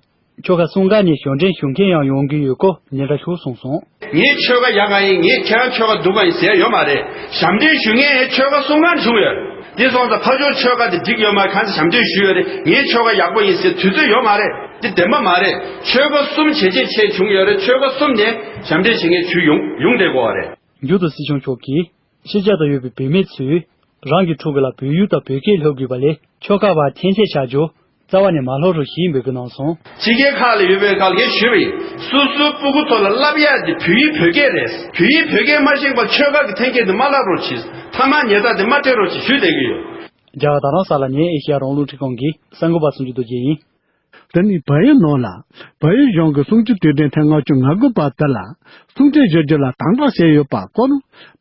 ཆོལ་ཁ་གསུམ་ཀ་ནས་གཞུང་འབྲེལ་ཞུ་མཁན་ཡང་ཡོང་གི་ཡོད་སྐོར་འདི་འདྲ་ཞུ་གསུངས་སོང་། ངའི་ཆོལ་ཁ་ཡག་ག་ཡིན། ངའི་ཁྱེད་རང་ཆོལ་ཁ་སྡུག་ག་ཡིན་ཟེར་ཡོད་མ་རེད། ཞབས་འདྲེན་ཞུ་མཁན་ཆོལ་ཁ་གསུམ་ཀ་ནས་བྱུང་ཡོད། འདི་སོང་ཙང་ཕར་ཕྱོགས་ཆོལ་ཁ་དེ་འགྲིག་ཡོད་མ་རེད། གང་ཚེ་ཞབས་འདྲེན་ཞུས་ཡོད་རེད། ངའི་ཆོལ་ཁ་ཡག་པོ་ཡིན་ཟེར་དུས་ཚོད་ཡོད་མ་རེད། འདི་བདེན་པ་མ་རེད། ཆོལ་ཁ་གསུམ་བྱས་རྗེས་ཆེད་བྱུང་ཡོད་རེད། ཆོལ་ཁ་གསུམ་ནས་ཞབས་འདྲེན་བྱེད་མཁན་ཚུར་ཡོང་ཡོང་བསྡད་དགོས་པ་རེད། མཇུག་ཏུ་སྲིད་སྐྱོང་མཆོག་གིས་ཕྱི་རྒྱལ་དུ་ཡོད་པའི་བོད་མི་ཚོས་རང་གི་ཕྲུ་གུ་ལ་བོད་ཡིག་དང་བོད་སྐད་སློབ་དགོས་པ་ལས་ཆོལ་ཁ་བར་འཐེན་འཁྱེར་བྱ་རྒྱུ་རྩ་བ་ནས་མ་སློབ་རོགས་ཞེས་འབོད་སྐུལ་གནང་སོང་། ཕྱི་རྒྱལ་ཁག་ལ་ཡོད་པའི་ཁག་ལ་ངས་ཞུས་པ་ཡིན། སོ་སོའི་སྤུ་གུ་ཚོ་ལ་བསླབ་ཡག་དེ་བོད་ཡིག་བོད་སྐད་རེད། བོད་ཡིག་བོད་སྐད་མ་ཤེས་པར་ཆོལ་ཁ་གི་འཐེན་འཁྱེར་དེ་མ་བསླབ་རོགས་གྱིས། ཐ་མག་ཉལ་ཐ་དེ་མ་སྤྲད་རོགས་གྱིས་ཞུས་བསྡད་ཀྱི་ཡོད། རྒྱ་གར་རྡ་རམ་ས་ལ་ནས་ཨེ་ཤེ་ཡ་རང་དབང་རླུང་འཕྲིན་ཁང་གི་གསར་འགོད་པ་སུམ་ཅུ་རྡོ་རྗེ་ཡིན། དེ་ནི་བལ་ཡུལ་ནང་ལ་བལ་ཡུལ་གཞུང་གི་གསུམ་བཅུའི་དུས་དྲན་ཐེངས་ལྔ་བཅུ་ང་དགུ་པ་དེ་ལ་གསུང་འཕྲིན་ཞུ་རྒྱུ་ལ་དམ་དྲག་བྱས་ཡོད་པ་སྐོར་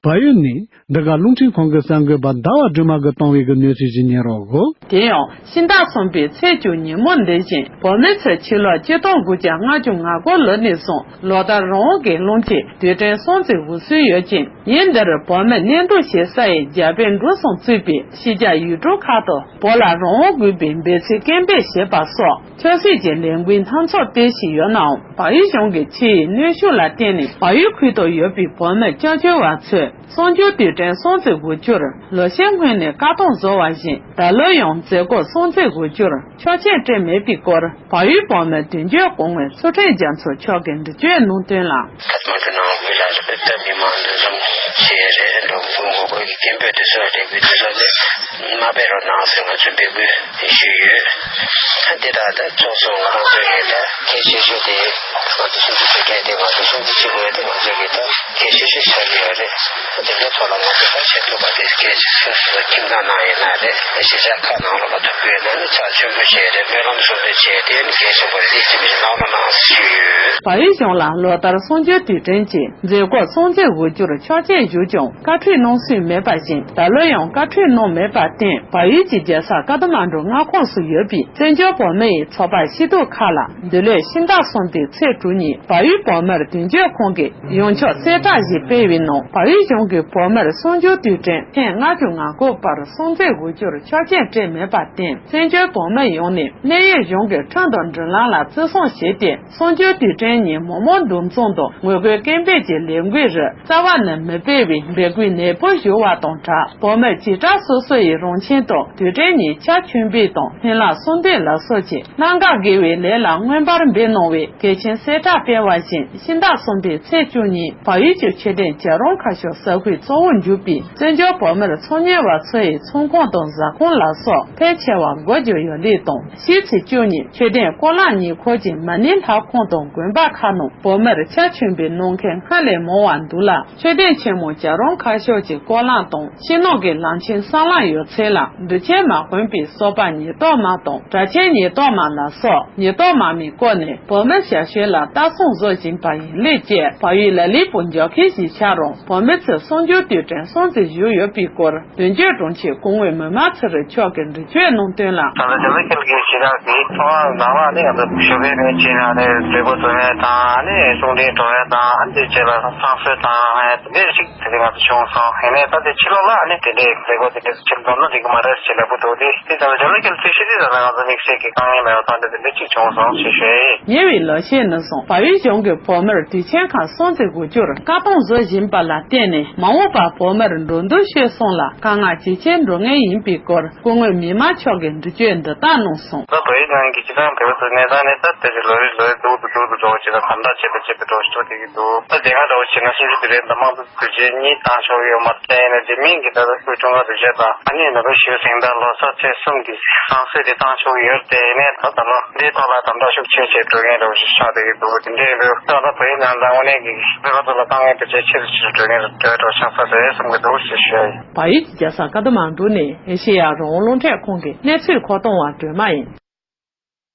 བལ་ཡུལ་ནས་འདི་ག་རླུང་འཕྲིན་ཁང་གི་གསར་འགོད་པ་ཟླ་བ་སྒྲོལ་མ་གིས་བཏང་བའི་གི་གནས་ཚུལ་ཞིག་ཉན་རོགས་གོ། དེ་ཡང་ཕྱི་ཟླ་གསུམ་པའི་ཚེས་བཅུ་ཉིན་མོ་འདི་བཞིན་བོད་མི་ཚོས་ཕྱི་ལོ་ཆིག་སྟོང་དགུ་བརྒྱ་ལྔ་བཅུ་ང་དགུ་ལོ་ནས་བཟུང་ལོ་ལྟར་རང་དབང་གི་རླུང་འཕྲིན་དུས་དྲན་སྲུང་བརྩི་འགོ་ཚུགས་ཡོད་ཅིང་། ཉིན་འདིར་བོད་མི་གནས་སྡོད་བྱེད་ས་ཡི་རྒྱ་བལ་འབྲུག་གསུམ་གཙོས་པའི་ཕྱི་རྒྱལ་ཡུལ་གྲུ་ཁག་ཏུ་བོད་ལ་རང་དབང་དགོས་པའི་འབོད་ཚིག་སྐད་འབོད་བྱེད་པ་སོགས་ཆབ་སྲིད་ཀྱི་ལས་འགུལ་སྣ་ཚོགས་སྤེལ་བཞིན་ཡོད་ནའང་། བལ་ཡུལ་གཞུང་གིས་ཕྱི་ཡི་གནོན་ཤུགས་ལ་བརྟེན་ནས་བལ་ཡུལ་ཁུལ་དུ་ཡོད་པའི་བོད་མི་སྐྱབས་བཅོལ་བ་ཚོས་གསུམ་བཅུའི་དུས་དྲན་སྲུང་བརྩི་འགོ་བསྐྱུར་ལོ་ཤས་སྔོན་ནས་བཀག་སྡོམ་བཟོ་བ་བཞིན། ད་ལོ་ཡང་མཛད་སྒོ་སྲུང་བརྩི་འགོ་བསྐྱུར་ཆོག་མཆན་སྤྲད་མེད་པའི་སྐོར། བལ་ཡུལ་བོད་མིའི་དོན་གཅོད་ཀུན་དངོས་ཚུལ་ཁྲིམས་རྒྱ་མཚོ་མཆོག་གིས་འགྲེལ་བརྗོད་གནང་དོན་ལ། ཐད་གཏོང་གི་ནང་དབུས་ལ་རི་པའི་སྟབས་མི་མང་འདུ་འཛོམས་བྱས་རེད། འགྲོ་སོང་དགོས་མཁོ་གི་སྐད་འབོད་དེ་ཚོ་རེད་དགོས་དེ་ཚོ་ལས་མ་སྤེལ་རོགས་གནང་ཟེར་ང་ཚོས་འབོད་སྐུལ་ཞུས་ཡོད། དེ་དག་ད་ཚོགས་གཙོ་ང་རང་ཚོ་ཡིན་ད་གལ་ཆེ་ཤོས་དེ་ང་ཚོ་སྲུང་བརྩི་བྱེད་མཁན་དེ་ང་ཚོ་སྲུང་བརྩི་བྱེད་དགོས་དེ་ང་ཚོ་གི་ད་གལ་ཆེ་ཤོས་ཆགས་ཀྱི་ཡོད་རེད། དེ་འདྲའི་ཐོག་ལ་ང་ཚོ་ད་བྱེད་ཐུབ་པ་དེ་གལ་ཆེ་ཤོས་སུ་ཁྱིམ་ཚང་ནང་ཡིན་ན་རེད། གཞིས་ཆགས་ཁག་ནང་ལོགས་ལ་ཐུག་ཡོད་ན་ནི་ཚགས་ཆེན་པོ་བྱས་རེད། སྨོན་ལམ་གསོལ་འདེབས་བྱས་དེ་ནི་གལ་ཆེན་པོ་རེད། དེ་ཅི་མི་ཞིག་གནང་རོགས་གནང་ཞུས་ཡོད། བལ་ཡུལ་གཞུང་ལ་ལོ་ལྟར་གསུམ་བཅུའི་དུས་དྲན་གྱི་མཛད་སྒོ་སྲུང་བརྩི་འགོ་བསྐྱུར་ཆོག་མཆན་ཞུ་ཀྱང་བཀའ་འཁྲོལ་གནང་སྲོལ་མེད་པ་བཞིན། ད་ལོ་ཡང་བཀའ་འཁྲོལ་གནང་མེད་པར་བརྟེན། བལ་ཡུལ་གྱི་རྒྱལ་ས་ཀ་ཐ་མན་གྲུ་མངའ་ཁོངས་སུ་ཡོད་པའི་བཙན་བྱོལ་བོད་མི་ཡི་ཚོགས་པ་སྐྱིད་སྡུག་ཁག་ལ་འདི་ལོའི་ཕྱི་ཟླ་གསུམ་པའི་ཚེས་དྲུག་ཉིན་བལ་ཡུལ་བོད་མིར་དོན་གཅོད་ཁང་གིས་ཡོངས་ཁྱབ་གསལ་བསྒྲགས་ཤིག་སྤེལ་བའི་ནང་། བལ་ཡུལ་གཞུང་གིས་བོད་མིར་གསུམ་བཅུའི་དུས་དྲན་ཐེངས་ལྔ་བཅུ་ང་དགུ་པར་སྲུང་བརྩི་འགོ་བསྐྱུར་ཆོག་མཆན་སྤྲད་མེད་པར་བརྟེན། བཙན་བྱོལ་བོད་མི་ཡོངས་ནས་གནད་ཡོད་གཞུང་གི་ཁྲིམས་དང་སྒྲིག་ལམ་ལ་བརྩི་སྲུང་བྱས་ཏེ། གསུམ་བཅུའི་དུས་དྲན་ཉིན་མི་མང་འདུ་འཛོམས་དང་ངོ་རྒོལ་སྐད་འབོད་ཀྱི་ལས་འགུལ་རིགས་རྩ་བ་ནས་མི་སྤེལ་བའི་འབོད་སྐུལ་ནན་པོ་ཞུ་བ་དང་སྦྲགས། བོད་མི་བྱེ་བྲག་སོ་སོ་ཡི་རང་ཁྱིམ་དུ་དུས་དྲན་ཉིན་ཕྱག་མཆོད་འབུལ་དང་སྨོན་ལམ་གསོལ་འདེབས་ལ་སོགས་ཀྱི་གནད་འགག་དགེ་བའི་ལས་ལ་མངོན་པར་འབད་གནང་བའི་གལ་ཆེན་གསལ་བསྒྲགས་སྤེལ་བ་བཞིན། ཕྱི་ཟླ་གསུམ་པའི་ཚེས་བཅུ་ཉིན་བལ་ཡུལ་གྱི་མཆོད་རྟེན་བྱ་རུང་ཁ་ཤོར་ས་ཁུལ་གཙོ་བོར་གྱུར་པའི་བཙན་བྱོལ་བོད་མིར་ཚོང་གཉེར་བ་ཚོ་ཡི་ཚོང་ཁང་དང་ཟ་ཁང་ལ་སོགས་ཕལ་ཆེ་བ་སྒོ་རྒྱག་ཡོད་ལུགས་དང་། ཕྱི་ཚེས་བཅུ་ཉིན་མཆོད་རྟེན་སྐོར་ལམ་ཉེ་འཁོར་གྱི་མ་ཎི་ལྷ་ཁང་དང་དགོན་པ་ཁག་ནང་བོད་མིར་ཕྱག་མཆོད་འབུལ་གནང་མཁན་སྔར་ལས་མང་བ་འདུག་ལ། མཆོད་རྟེན་ཆེན་མོ་བྱ་རུང་ཁ་ཤོར་གྱི་སྐོར་ལམ་དང་། ཕྱི་ནང་གི་ལམ་ཆེན་ས་ལམ་ཡོད་ཚད་ལ་འབྲུ་ཆེན་མ་དགོན་པའི་སོ་པ་ཉེན་རྟོག་དམག་དང་སྦྲ་ཆེན་ཉེན་རྟོག་དམག་ལ་སོགས་ཉེན་རྟོག་དམག་མིས་བསྐོར་ནས་བོད་མི་ཞབས་ཞུ་ལ་ལྟ་སྲུང་བཟོ་བཞིན་པ་ཡིན་ལུགས་བཅས། བལ་ཡུལ་ལ་ལས་པོ་འཇོག་མཁན་ཞིག་ཆགས་རུང་། བོད་མི་ཚོས་གསུམ་བཅུའི་དུས་དྲན་སྲུང་བརྩི་ཞུས་ཡོད་པའི་སྐོར་དོན་གཅོད་དྲུང་ཆེ་སྐུ་ངོ་མི་དམར་ཚེ་རིང་མཆོག་གིས་འགྲེལ་བརྗོད་གནང་དོན་ལ། ད་ལྟ་རྒྱ་ནག་གི་ལ་གི་ཞི་རག་གི་ཚོང་ནང་ལ་ནི་ང་ཚོ་ཞོགས་པའི་ནས་ཕྱིན་ནས་ནི་མཛད་སྒོ་འཛོམས་ཡས་དང་ནི་གསུང་འཕྲིན་སྒྲོག་ཡས་དང་ཨ་ནི་བྱས་ལ་བསང་གསོལ་དང་དེ་འདྲས་ཞིག་དེ་རིང་ང་ཚོ་བྱུང་སོང་། ཡིན་ནའི་ད་དེ་ཕྱི་ལོགས་ལ་ཨ་ནི་དེ་འདྲས་མཛད་སྒོ་དེ་འདྲས་ཕྱིར་འཛོམས་ན་འགྲིག་གི་མ་རེད་ཟེར་ལབ་ཀྱི་འདུག་དེ་དེ་ད་ལྟ་རྒྱ་ནག་གི་ལ་ཚོས་ཤེས་དེ་ད་ལྟ་ང་ཚོ་དམིགས་བསལ་གྱི་དཀའ་ངལ་མེད་པ་དང་དེ་འདྲས་ཅིག་བྱུང་སོང་ཞེས་ཞུས། ཉེ་བའི་ལོ་ཤས་ནས་བཟུང་བལ་ཡུལ་གཞུང་གིས་བོད་མིར་དུས་ཆེན་ཁག་སྲུང་བརྩི་དགོས་རྒྱུར་བཀག་སྡོམ་བཟོ་བཞིན་པ་ལ་བརྟེན་ནས། མ་འོངས་པར་བོད་མིར་འགྲོ་འདུག་སྤྱོད་གསུམ་ལ་དཀའ་ངལ་ཇེ་ཆེར་འགྲོ་ངེས་ཡིན་པའི་སྐོར་སྐུ་ངོ་མི་དམར་མཆོག་གིས་འགྲེལ་བརྗོད་འདི་ལྟར་གནང་སོང་། ད་བལ་ཡུལ་ནང་གི་སྤྱི་བཏང་བོད་པ་ཚོའི་གནས་སྟངས་ནི་ད་དེ་བཞིན་ལོ་རེ་ལོ་རེ་སྡུག་ཏུ་སྡུག་ཏུ་འགྲོ་བཞིན་པ་དམ་དྲག་བྱེད་དང་བྱེད་པའི་འགྲོ་བཞིན་འགྲོ་བསྡད་ཀྱི་འདུག་ད་དེ་སྔ་འདྲ་བོ་བྱས་ན་སུམ་ཅུ་དེ་རིང་ད་དམངས་གཙོ་དུས་ཆེན་གཉིས་བཏང་ཆོག་གི་ཡོད་མ་རེད། དེ་ཡིན་ན་དེ་མིན་གྱི་ད་ལྟ་དབུས་ཀྲུང་ཧྭ་རིག་གཞུང་དང་ཨ་ནི་ནོར་བུ་ཞི་བའི་གཟེངས་རྟགས་ལོ་གསར་ཚེས་གསུམ་གྱི་བསང་གསོལ་དེ་བཏང་ཆོག་གི་ཡོད་རེད། དེ་ཡིན་ནའི་ད་ད་ལོ་འདིའི་ཐོག་ལ་དམ་དྲག་ཤུགས་ཆེ་བྱས་འགྲོ་མཁན་འདྲ་བོ་ཞིག་ཆགས་བསྡད་ཀྱི་འདུག་དེ་འདྲ་ཡིན་དུས་ད་ལྟ་བལ་ཡུལ་ནང་ལ་དངོས་གནས་ཀྱི་བོད་པ་ཚོ་ལ་དཀའ་ངལ་དེ་ཇེ་ཆེ་རུ་ཆེ་རུ་འགྲོ་མཁན་འདྲ་བོ་ཆགས་ཚར་རེད་བསམ་གྱི་འདུག་ཞེས་ཞུ་ཡ་ཡིན། བལ་ཡུལ་གྱི་རྒྱལ་ས་ཀ་ཐ་མན་གྲུ་ནས་ཨེ་ཤེ་ཡ་རང་དབང་རླུང་འཕྲིན་ཁང་གི་གནས་ཚུལ་མཁོ་གཏོང་བ་སྒྲོལ་མ་ཡིན།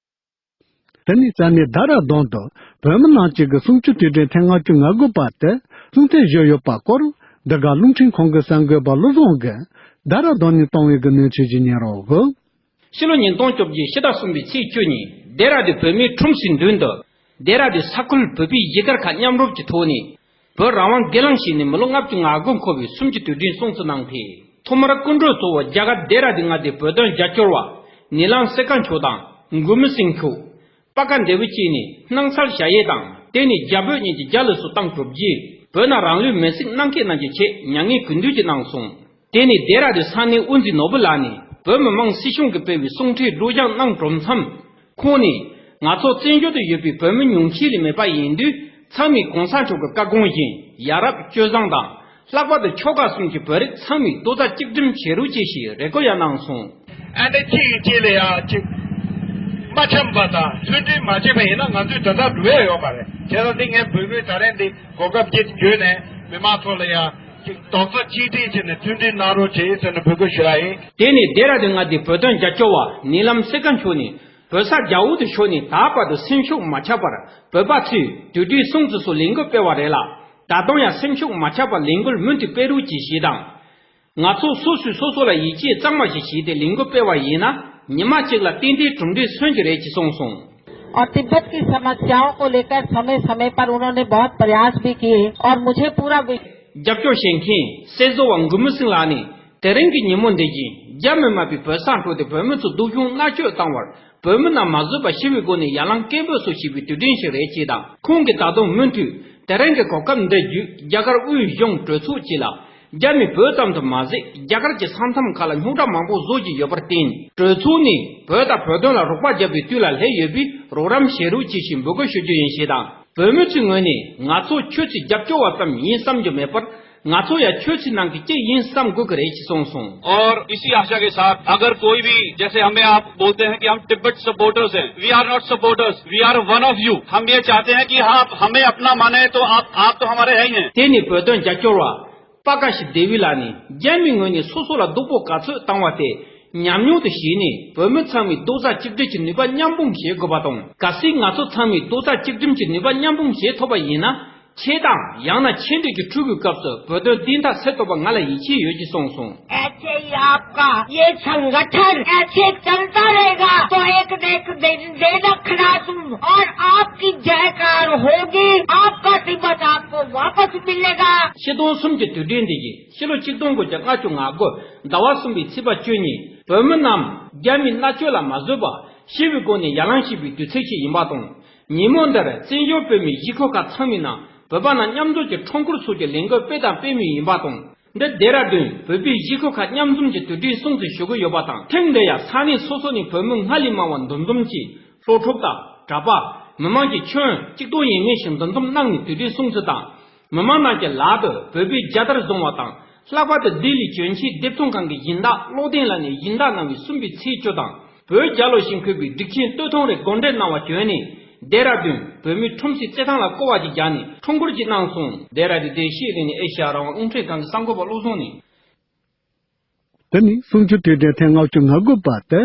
དེ་ནས་ས་གནས་རྡ་ར་ལྡུན་དུ་བོད་མི་རྣམས་ཀྱིས་གསུང་ཆོས་དུས་དྲན་ཐེངས་ལྔ་བཅུ་ང་དགུ་པ་དེ་སྲུང་བརྩི་ཞུས་ཡོད་པ་སྐོར་འདི་ག་རླུང་འཕྲིན་ཁང་གི་གསར་འགོད་པ་བློ་བཟང་གིས་རྡ་ར་ལྡུན་ནས་བཏང་བའི་གི་གནས་ཚུལ་ཞིག་ཉན་རོགས། ཕྱི་ལོ་ཉིས་སྟོང་བཅོ་བརྒྱད་ཕྱི་ཟླ་གསུམ་པའི་ཚེས་བཅུ་ཉིན་ལྡེ་ར་ལྡུན་བོད་མིའི་ཁྲོམ་ཞིག་མདུན་དུ་ལྡེ་ར་ལྡུན་ས་ཁུལ་བོད་པའི་གཞིས་སྒར་ཁག་མཉམ་རུབ་ཀྱི་ཐོག་ནས་བོད་རང་དབང་སྒེར་ལངས་བྱས་ནས་མི་ལོ་ལྔ་བཅུ་ང་དགུ་འཁོར་བའི་གསུམ་བཅུའི་དུས་དྲན་སྲུང་བརྩི་གནང་སྟེ། ཐོག་མར་སྐུ་མགྲོན་གཙོ་བོ་རྒྱ་གར་ལྡེ་ར་ལྡུན་མངའ་སྡེའི་བོད་དོན་རྒྱབ་སྐྱོར་བ་ནི་ལམ་སེ་ཀ་མཆོག་དང་། མགོན་མེད་སེང་མཆོག་པ་ཀ་འདེ་བུ་བཅས་ནས་སྣང་གསལ་ཞལ་དབྱེ་དང་། དེ་ནས་རྒྱ་བོད་གཉིས་ཀྱི་རྒྱ་ལས་སུ་བཏང་གྲུབ་རྗེས། བོད་ནང་རང་ལུས་མེར་སྲེག་གནང་མཁན་རྣམས་ཀྱི་ཆེད་མྱ་ངན་གུས་འདུད་ཅིག་གནང་སོང་། དེ་ནས་ལྡེ་ར་ལྡུན་ས་གནས་དབུ་འཛིན་ནོར་བུ་ལགས་ནས་བོད་མི་མང་སྲིད་གཞུང་གིས་སྤེལ་བའི་གསུང་འཕྲིན་སྒྲོག་སྦྱང་གནང་གྲུབ་མཚམས། ཁོང་ནས་ང་ཚོ་བཙན་བྱོལ་དུ་ཡོད་པའི་བོད་མི་ཉུང་ཤས་ལས་མེད་པ་ཡིན་དུས། ཚང་མས་གོང་ས་མཆོག་གི་བཀའ་དགོངས་བཞིན་ཡ་རབས་སྤྱོད་བཟང་དང་། ལྷག་པར་དུ་ཆོལ་ཁ་གསུམ་གྱི་བོད་རིགས་ཚང་མས་རྡོག་རྩ་གཅིག་སྒྲིམ་བྱེད་རོགས་ཅེས་ཞེས་རེ་སྐུལ་ཡང་གནང་སོང་། ཨ་ནི་གཅིག་གིས་གཅིག་ལ་ཡ་གཅིག་མ་འཆམ་པ་དང་མཐུན་སྒྲིལ་མ་བྱས་པ་ཡིན་ན་ང་ཚོས་ད་ལྟ་འགྲོ་ཡ་ཡོད་མ་རེད། བྱས་ཙང་འདི་ངས་བོད་མིའི་ད་རེས་འདི་གོ་སྐབས་ཅིག་བརྒྱུད་ནས་མི་མང་ཚོ་ལ་ཡ་གཅིག་རྡོག་རྩ་གཅིག་སྒྲིལ་བྱས་ནས་མཐུན་སྒྲིལ་གནང་རོགས་བྱེད་ཟེར་ནས་འབོད་སྐུལ་ཞུ་ཡ་ཡིན། དེ་ནས་ལྡེ་ར་ལྡུན་མངའ་སྡེའི་བོད་དོན་རྒྱབ་སྐྱོར་བ་ཉེ་ལམ་སེ་ཀ་མཆོག་ནས། བོད་ས་རྒྱ་འོག་ཏུ་ཤོར་ནས་ད་བར་དུ་སེམས་ཤུགས་མ་ཆག་པར་བོད་པ་ཚོས་དུས་དྲན་སྲུང་བརྩི་སོགས་ལས་འགུལ་སྤེལ་བ་རེད་ལ། ད་དུང་ཡང་སེམས་ཤུགས་མ་ཆག་པར་ལས་འགུལ་མུ་མཐུད་སྤེལ་རོགས་གྱིས་ཞེས་དང་། ང་ཚོ་སོ་སོས་སོ་སོ་ལ་ཡིད་ཆེས་གཙང་མ་ཞིག་བྱས་ཏེ་ལས་འགུལ་སྤེལ་བ་ཡིན་ན། ཉི་མ་གཅིག་ལ་ཏན་ཏན་གྲུབ་འབྲས་སོན་གྱི་རེད་ཅེས་གསུངས་སོང་། और तिब्बत की समस्याओं को लेकर समय समय पर उन्होंने बहुत प्रयास भी किए और मुझे पूरा वि- རྒྱབ་སྐྱོར་བྱེད་མཁན་སྲིད་ཟུར་བ་འགུ་མི་སིང་ལགས་ནས། དེ་རིང་གི་ཉིན་མོ་འདི་བཞིན་རྒྱ་མི་དམར་པོས་བོད་ས་འཕྲོག་སྟེ་བོད་མི་ཚོ་སྡུག་སྦྱོང་མནར་གཅོད་བཏང་བར། བོད་མི་རྣམས་མ་བཟོད་པར་ཞི་བའི་སྒོ་ནས་ཡར་ལངས་སྐད་འབོད་སོགས་བྱེད་པའི་དུས་དྲན་ཞིག་རེད་ཅེས་དང་། ཁོང་གིས་ད་དུང་མུ་མཐུད་དེ་རིང་གི་གོ་སྐབས་འདི་བརྒྱུད་རྒྱ་གར་དབུས་གཞུང་གྲོས་ཚོགས་བཅས་ལ། རྒྱ་མིས་བོད་ཙམ་དུ་མ་ཟད་རྒྱ་གར་གྱི་ས་མཚམས་ཁག་ལ་རྙོག་དྲ་མང་པོ་བཟོ་བཞིན་ཡོད་པར་བརྟེན། གྲོས་ཚོགས་ནས་བོད་དང་བོད་དོན་ལ་རོགས་པ་རྒྱབ་པའི་དུས་ལ་སླེབས་ཡོད་པས་རོགས་རམ་བྱེད་རོགས་ཅེས་ཞེས་འབོད་སྐུལ་ཞུ་རྒྱུ་ཡིན་ཞེས་དང་། བོད་མི་ཚོའི་ངོས་ནས་ང་ཚོ་ཁྱོད་ཚོའི་རྒྱབ་སྐྱོར་བ་ཙམ་ཡིན་བསམ་རྒྱུ་མེད་པར། ང་ཚོ་ཡང་ཁྱོད་ཚོའི་ནང་གི་གཅིག་ཡིན་བསམ་དགོས་ཀྱི་རེད་ཅེས་གསུངས་སོང་། और इसी आशा के साथ अगर कोई भी जैसे हमें आप बोलते हैं कि हम तिब्बत सपोर्टर्स हैं, we are not supporters, we are one of you। हम ये चाहते हैं कि आप हमें अपना माने तो आप, आप तो हमारे है ही हैं। དེ་ནས་བོད་དོན་རྒྱབ་སྐྱོར་བ་པ་ཀ་ཤི་དེ་ཝི་ལགས་ནས། རྒྱ་མིའི་ངོས་ནས་སོ་སོ་ལ་སྡུག་པོ་ག་ཚོད་བཏང་བ་དེ་ཉམས་མྱོང་དུ་བྱས་ནས། བོད་མི་ཚང་མས་རྡོག་རྩ་གཅིག་སྒྲིལ་གྱི་ནུས་པ་མཉམ་སྤུངས་བྱེད་དགོས་པ་དང་། གལ་སྲིད་ང་ཚོ་ཚང་མས་རྡོག་རྩ་གཅིག་སྒྲིམ་གྱི་ནུས་པ་མཉམ་སྤུངས་བྱེད་ཐུབ་པ་ཡིན་ན། ཆེ་དང་ཡང་ན་ཆེ་འདོད་ཀྱི་ཕྲུ་གུའི་སྐབས་སུ་བོད་དོན་བདེན་མཐའ་གསལ་ཐུབ་པ་ང་ལ་ཡིད་ཆེས་ཡོད་ཅེས་གསུངས་སོང་། ऐसे ही आपका ये संगठन ऐसे चलता रहेगा तो एक न एक दिन देना खड़ा तुम और आपकी जयकार होगी, आपका तिब्बत आपको वापस मिलेगा। ཆིག་སྟོང་གསུམ་གྱི་དུས་དྲན་འདི་ཡིས་ཕྱི་ལོ་ཆིག་སྟོང་དགུ་བརྒྱ་ལྔ་བཅུ་ང་དགུ་ཟླ་བ་གསུམ་པའི་ཚེས་པ་བཅུ་ཉིན་བོད་མི་རྣམས་རྒྱ་མིའི་མནར་གཅོད་ལ་མ་བཟོད་པར་ཞི་བའི་སྒོ་ནས་ཡར་ལངས་བྱས་པའི་དུས་ཚིགས་ཤིག་ཡིན་པ་དང་། ཉིན་མོ་འདིར་བཙན་བྱོལ་བོད་མིའི་གཞིས་ཁག་ཁག་ཚང་མའི་ནང་བོད་པ་རྣམས་མཉམ་འཛོམས་ཀྱིས་ཁྲོམ་སྐོར་སོགས་ཀྱི་ལས་འགུལ་སྤེལ་དང་སྤེལ་མུས་ཡིན་པ་དང་། འདི་ལྡེ་ར་ལྡུན་བོད་པའི་གཞིས་ཁག་ཁག་མཉམ་འཛོམས་ཀྱི་དུས་དྲན་སྲུང་བརྩི་ཞུ་གི་ཡོད་པ་དང་། ཐེངས་འདི་ཡང་ས་གནས་སོ་སོ་ནས་བོད་མི་སྔར་ལས་མང་བ་འདུ་འཛོམས་ཀྱིས་ལྷོ་ཕྱོགས་དང་གྲྭ་པ། མི་མང་གི་ཁྱོན་གཅིག་ཏུ་ཡིན་མིན་ཞིག་འདུ་འཛོམས་གནང་ནས་དུས་དྲན་སྲུང་བརྩི་དང་། མི་མང་རྣམས་ཀྱི་ལག་ཏུ་བོད་པའི་རྒྱལ་དར་བཟུང་བ་དང་། ལྷག་པར་དུ་ལྡི་ལི་གྱོན་ཆས་སྡེབ་ཚོང་ཁང་གི་སྦྱིན་བདག་བློ་ལྡན་ལགས་ནས་སྦྱིན་བདག་གནང་བའི་གསུམ་པའི་ཚེས་བཅུ་དང་། བོད་རྒྱལ་ལོ་ཞིག་འཁོད་པའི་སྒྲིག་ཆས་སྟོད་ཐུང་རེ་གོ་སྒྲིག་གནང་བ་བྱོན་ནས། ལྡེ་ར་ལྡུན་བོད་མིའི་ཁྲོམ་གཟིགས་རྩེད་ཐང་ལ་སྐོར་བ་ཞིག་བརྒྱབ་ནས་ཁྲོམ་སྐོར་ཞིག་གནང་སོང་། ལྡེ་ར་ལྡུན་དེ་ཤེས་རིག་ནས་ཨེ་ཤ་ཡ་རང་དབང་རླུང་འཕྲིན་ཁང་གི་གསར་འགོད་པ་བློ་བཟང་ནས། དེ་ནི་གསུང་ཆོས་དུས་དྲན་ཐེངས་ལྔ་བཅུ་ང་དགུ་པ་དེ་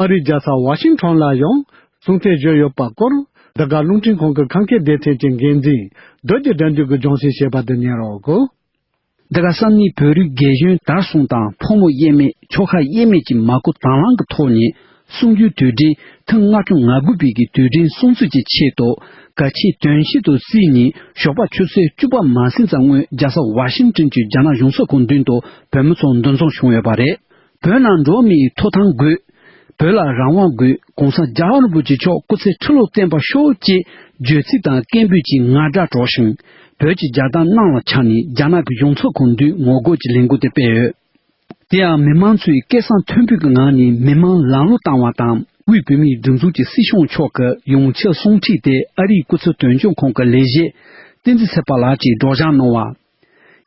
ཨ་རིའི་རྒྱལ་ས་ཝ་ཤིང་ཊོན་ལ་ཡང་གསུང་ཐོས་བྱོན་ཡོད་པ་སྐོར། འདི་ག་རླུང་འཕྲིན་ཁང་གི་ཁམས་སྐད་སྡེ་ཚན་གྱི་འགན་འཛིན་རྡོ་རྗེ་དགྲ་འདུལ་གྱིས་སྦྱོང་བཤད་བྱས་པ་དེ་ཉན་རོགས་གོ། འདི་ག་ས་གནས་བོད་རིགས་རྒན་གཞོན་དར་གསུམ་དང་ཕོ་མོ་དབྱེར་མེད་ཆོལ་ཁ་དབྱེར་མེད་ཀྱི་མ་སྐུལ་དང་བླངས་ཀྱི་ཐོག་ནས་གསུང་ཆོས་དུས་དྲན་ཐེངས་ལྔ་བཅུ་ང་དགུ་པའི་གི་དུས་དྲན་སྲུང་བརྩི་གི་ཆེད་དུ་གལ་ཆེའི་དོན་ཆེན་དུ་བརྩིས་ནས་ཞོགས་པ་ཆུ་ཚོད་བཅུ་པ་མ་ཟིན་ཙམ་སྔོན་རྒྱལ་ས་ཝ་ཤིང་ཊོན་གྱི་རྒྱ་ནག་གཞུང་ཚབ་ཁང་མདུན་དུ་བོད་མི་ཚོ་འདུ་འཛོམས་བྱུང་ཡོད་པ་རེད། བོད་ནང་འགྲོ་བ་མིའི་ཐོབ་ཐང་དགོས། བོད་ལ་རང་དབང་དགོས། ༸གོང་ས་༸རྒྱལ་བ་རིན་པོ་ཆེ་མཆོག་སྐུ་ཚེ་ཁྲི་ལོ་བརྟན་པར་ཤོག་ཅེས་བརྗོད་ཚིག་དང་སྐད་འབོད་ཀྱི་ངར་སྒྲ་སྒྲོག་ཞིང་། བོད་ཀྱི་རྒྱལ་དར་གནམ་ལ་འཕྱར་ནས་རྒྱ་ནག་གི་གཞུང་ཚབ་ཁང་མདུན་ངོ་རྒོལ་གྱི་ལས་འགུལ་དེ་སྤེལ་ཡོད། དེ་ཡང་མི་མང་ཚོས་སྐད་གསང་མཐོན་པོའི་ངང་ནས་མི་མང་ལམ་ལྷོང་བཏང་བ་དང་། དབུས་བོད་མིའི་སྒྲིག་འཛུགས་ཀྱི་སྲིད་སྐྱོང་མཆོག་གི་ཡོངས་ཁྱབ་གསུང་འཕྲིན་དེ་ཨ་རིའི་སྐུ་ཚབ་དོན་གཅོད་ཁང་གི་ལས་བྱེད་བསྟན་འཛིན་ཚེ་དཔག་ལགས་ཀྱིས་སྒྲོག་སྦྱང་གནང་བ།